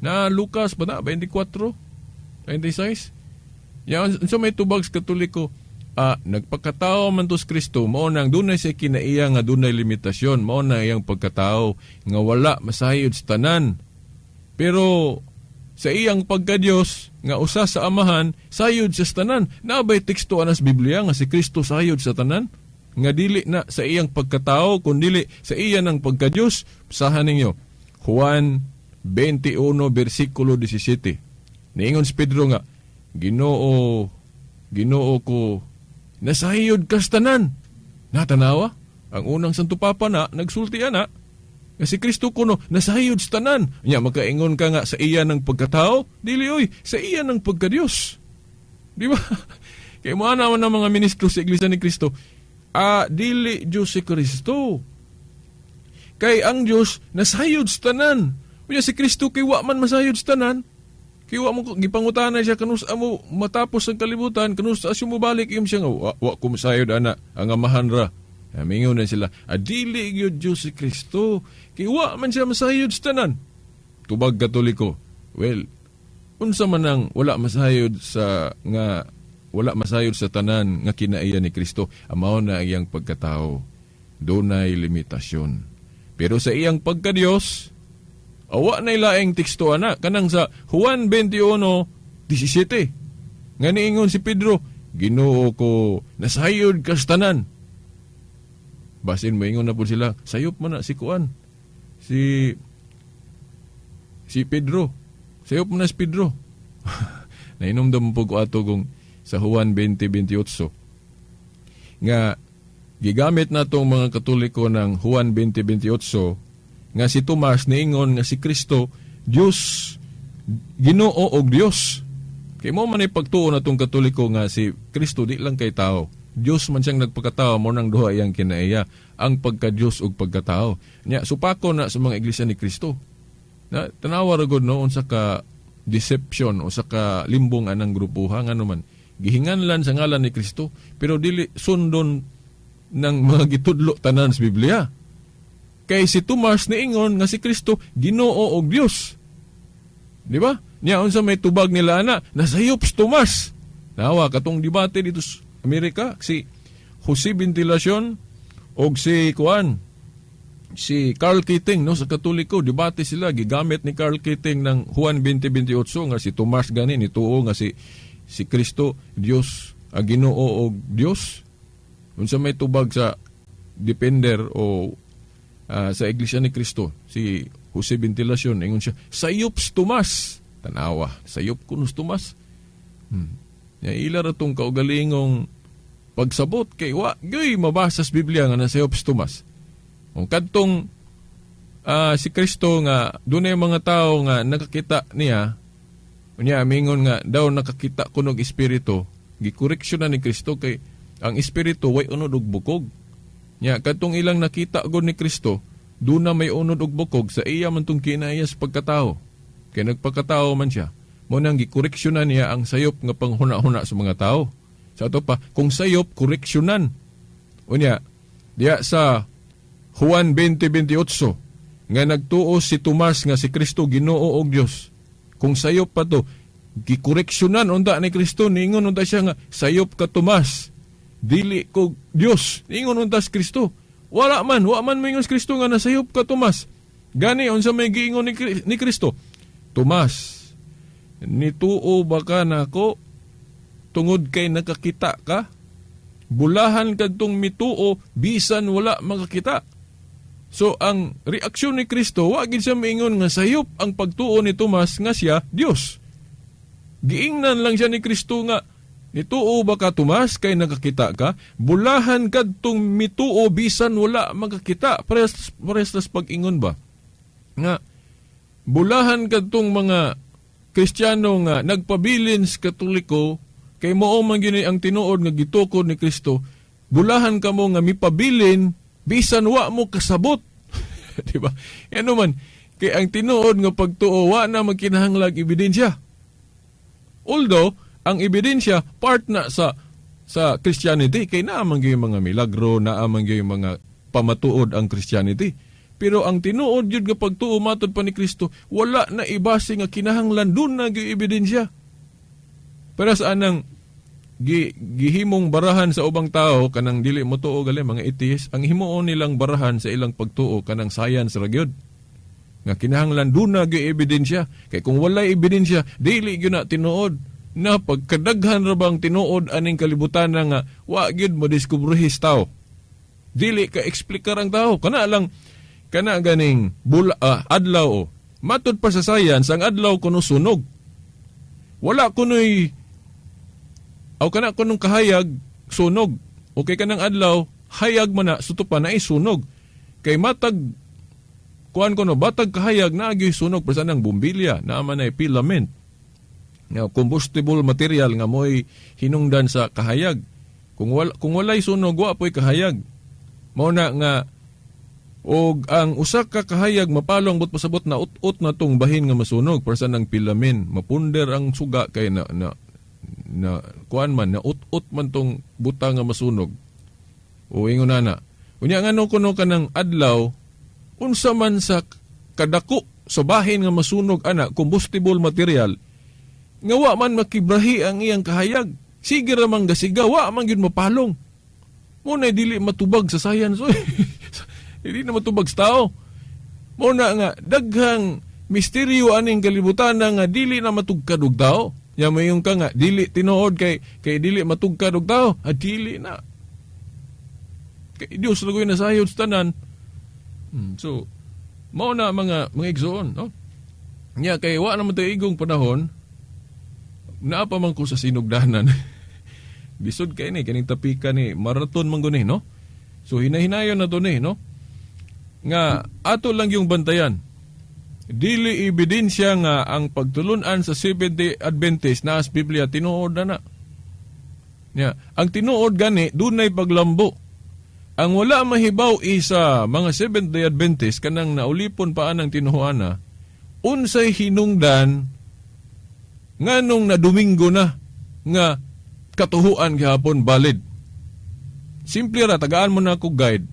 Na Lucas ba na 24:26. Ya unsa may tubag sa Katoliko? Nagpakatao man to si Kristo, mao nang dunay sa kinaiya nga dunay limitasyon, mao na iyang pagkatao nga wala masayod sa tanan. Pero sa iyang pagka-Dios nga usa sa Amahan, sayod sa tanan. Naabay teksto anas Biblia nga si Kristo sayod sa tanan? Nga dili na sa iyang pagkatao, kun dili sa iya ng pagka-Dios. Basahan ninyo. Juan 21, versikulo 17. Niingon si Pedro nga, Ginoo, Ginoo ko, nasayod kas tanan. Natanawa? Ang unang Santo Papa na, nagsulti ana, nga si Kristo kuno nasayod sa tanan. Nya makaingon ka nga sa iya ng pagkatao, dili oy, sa iya ng pagkadiyos. Di ba? Kay mo ana man ang mga ministro sa Iglesia ni Kristo, dili Diyos si Kristo. Kay ang Diyos nasayod sa tanan. Unya si Kristo kay wa man masayod sa tanan. Kay wa mo gipangutana siya kanus amo matapos ang kalibutan, kanus asyo mo balik im siya nga wa ko masayod ana ang Amahan ra. Mingon na sila, dili gyud Diyos si Kristo. Kay wa man siya masayod sa tanan. Tubag Katoliko. Well, unsa man ang wala masayod sa nga wala masayod sa tanan nga kinaiya ni Kristo, mao na iyang pagkatao. Dunay limitasyon. Pero sa iyang pagka-Dios, awa na ilaing teksto ana kanang sa Juan 21:17. Nga niingon si Pedro, Ginoo ko, nasayod kas tanan. Basin moingon na po sila, sayop man na si Kuan. Si Pedro. Sayop man na si Pedro. Nainomdom po ko ato kung sa Juan 20:28. Nga gigamit na itong mga Katoliko ng Juan 20:28 nga si Tomas niingon nga si Kristo Dios, Ginoo og Dios. Kay mo man ay pagtuo na itong Katoliko nga si Kristo di lang kay tao. Dios man siyang nagpakatao, mo nang duha iyang kinaiya, ang pagka-Dios ug pagkatao. Nya supako na sa mga Iglesia ni Kristo. Na tanawa ra gud no unsa ka deception o sa ka limbong anang grupuha ngano man gihinganlan sa ngalan ni Kristo pero dili sundon ng mga gitudlo tanan sa Biblia. Kay si Tomas niingon nga si Kristo Ginoo og Dios. Di ba? Nya unsa may tubag nila ana, nasayop si Tomas. Nawa katong debate dito sa Amerika si Jose Ventilacion og si Kuan si Karl Keating no sa Katoliko, debate sila, gigamit ni Karl Keating ng Juan 20:28 nga si Tomas gani nituo nga si Kristo Dios, ang Ginoo og Dios. Unsa may tubag sa defender o sa Iglesia ni Kristo si Jose Ventilacion, ingon siya sayop si Tomas. Tanawa, sayop kuno si Tomas. Ya ila ra tong kaugalingong pagsabot kay wa gyud mabasa sa Biblia nga nasayop si Tomas. Kung kadtong si Kristo nga dunay mga tawo nga nakakita niya, unya mingon nga daw nakakita kunog espiritu, gikoreksyon na ni Kristo kay ang espiritu way unod og bukog. Nya kadtong ilang nakita gud ni Kristo, duna may unod og bukog sa iya man tong kinaiya sa pagkatao. Kay nagpakatao man siya. Mo nang gikoreksyonan niya ang sayop nga panghuna-huna sa mga tao. Sa ato pa, kung sayop, koreksyonan. Unya, diya sa Juan 20:28, nga nagtuo si Tomas nga si Kristo Ginoo og Dios. Kung sayop pa to, gikoreksyonan unta ni Kristo, niingon unta siya nga sayop ka Tomas, dili ko Dios. Niingon unta si Kristo. Wala man, wa man moingon si Kristo nga nasayop ka Tomas. Gani unsa may giingon ni Kristo? Tomas, nituo ba ka nako tungod kay nakakita ka? Bulahan kadtong mituo bisan wala makakita. So ang reaksyon ni Kristo, wa gid siya miingon nga sayop ang pagtuo ni Tomas nga siya Dios. Giingnan lang siya ni Kristo nga nituo ba ka Tomas kay nakakita ka? Bulahan kadtong mituo bisan wala makakita. Parehas pag-ingon ba? Nga bulahan kadtong mga Kristiyano nga nagpabilin sa Katoliko kay mao man gyud ang tinuod nga gitukod ni Kristo. Bulahan kamo nga mipabilin bisan wa mo kasabot. Di ba? Ano man, kay ang tinuod nga pagtuo wa na magkinahanglag ebidensya. Although ang ebidensya part na sa Christianity, kay naa man gyud mga milagro, naa man gyud mga pamatuod ang Christianity. Pero ang tinuod gyud nga pagtuo matod pa ni Kristo, wala na ibase nga kinahanglan dun na gyud ebidensya. Pero sa anang gihimong barahan sa ubang tao kanang dili motuo gali mga atheist, ang himuon nilang barahan sa ilang pagtuo kanang science ra gyud. Nga kinahanglan dun na gyud ebidensya, kay kung walay ebidensya dili gyud na tinuod. Na pagkadaghan ra bang tinuod aning kalibutan nga wa gyud mo diskubrehis tao. Dili ka eksplikar ang tao, kana lang kana ganing adlaw o. Matud pa sa science ang adlaw kuno sunog. Wala kunoy aw kana kunong kahayag sunog. Okay kanang adlaw hayag man na suto pa na sunog. Kay matag kuan kuno batag kahayag na gyud sunog pa sa nang bumbilya naa man ay filament. Nga combustible material nga mo'y hinungdan sa kahayag. Kung walay sunog wa po'y kahayag. Mao na nga og ang usa ka kahayag mapalong but pasabot na ut-ut na tong bahin nga masunog para sa nang filamen mapunder ang suga kay na na na kuan man na ut-ut man tong butang nga masunog. O ingon na. Unya ngano kuno kanang adlaw unsa man sa kadako sa bahin nga masunog ana combustible material nga wa man makibrahi ang iyang kahayag. Sige ra man gasiga wa man gyud mapalong. Mo na dili matubag sa science oy. Hindi na matubag sa tao. Mo na nga daghang misteryo aning kalibutan nga dili na matugkad og tao. Nya mayon ka nga dili tinuod kay dili matugkad og tao, ah, dili na. Kay Dios lagoy na sayod sa tanan. So mao na mga igsoon, no? Nya kay wa naman tayo igong panahon, naa pa man ko sa sinugdanan. Bisod kay ni kaning tapika ni maraton man guni, no? So hinahinayon na to ni, no? Nga ato lang yung bantayan. Dili ebidensya nga ang pagtulunan sa Seventh-day Adventist na as Biblia tinuod na na. Nya, ang tinuod gani dunay paglambo. Ang wala mahibaw isa mga Seventh-day Adventist kanang naulipon pa anang tinuhuana, unsay hinungdan nganong na Domingo na nga katuhuan gihapon valid. Simple ra, tagaan mo na ako guide.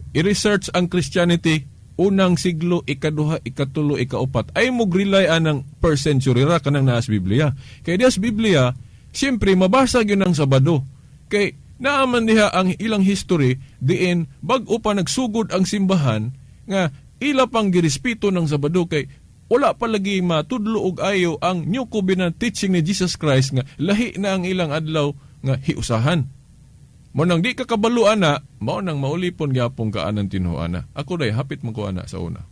I-research ang Christianity unang siglo, ikaduha, ikatulo, ikaupat. Ay mo rely anang first century ra kanang naas Biblia. Kay dias Biblia, siyempre mabasa gyud ang Sabado. Kay naaman diha ang ilang history diin bag-o pa nagsugod ang simbahan nga ila pang girespeto ng Sabado kay wala pa lagi matudlo og ayo ang New Covenant teaching ni Jesus Christ nga lahi na ang ilang adlaw nga hiusahan. Mo nang di ka kabalo ana, mao nang maulipon gyapon ka anang tinuana. Ako day hapit man ko ana sa una.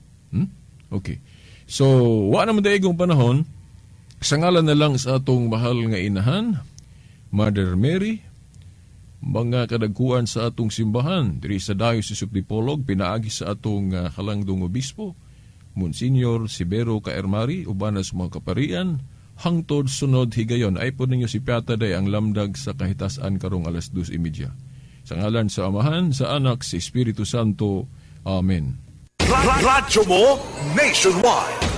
Okay. So, wa naman daigong panahon, sa ngalan na lang sa atong mahal nga inahan, Mother Mary, mga kadagkuan sa atong simbahan diri sa Diocese of Dipolog, pinaagi sa atong halangdong obispo, Monsignor Severo Kaermari, uban sa mga kaparian, hangtod sunod higayon. Ay po ninyo si Piata day ang lamdag sa kahitasan karong 2:30. Sa ngalan sa Amahan, sa Anak, sa Espiritu Santo. Amen. Radyo mo nationwide.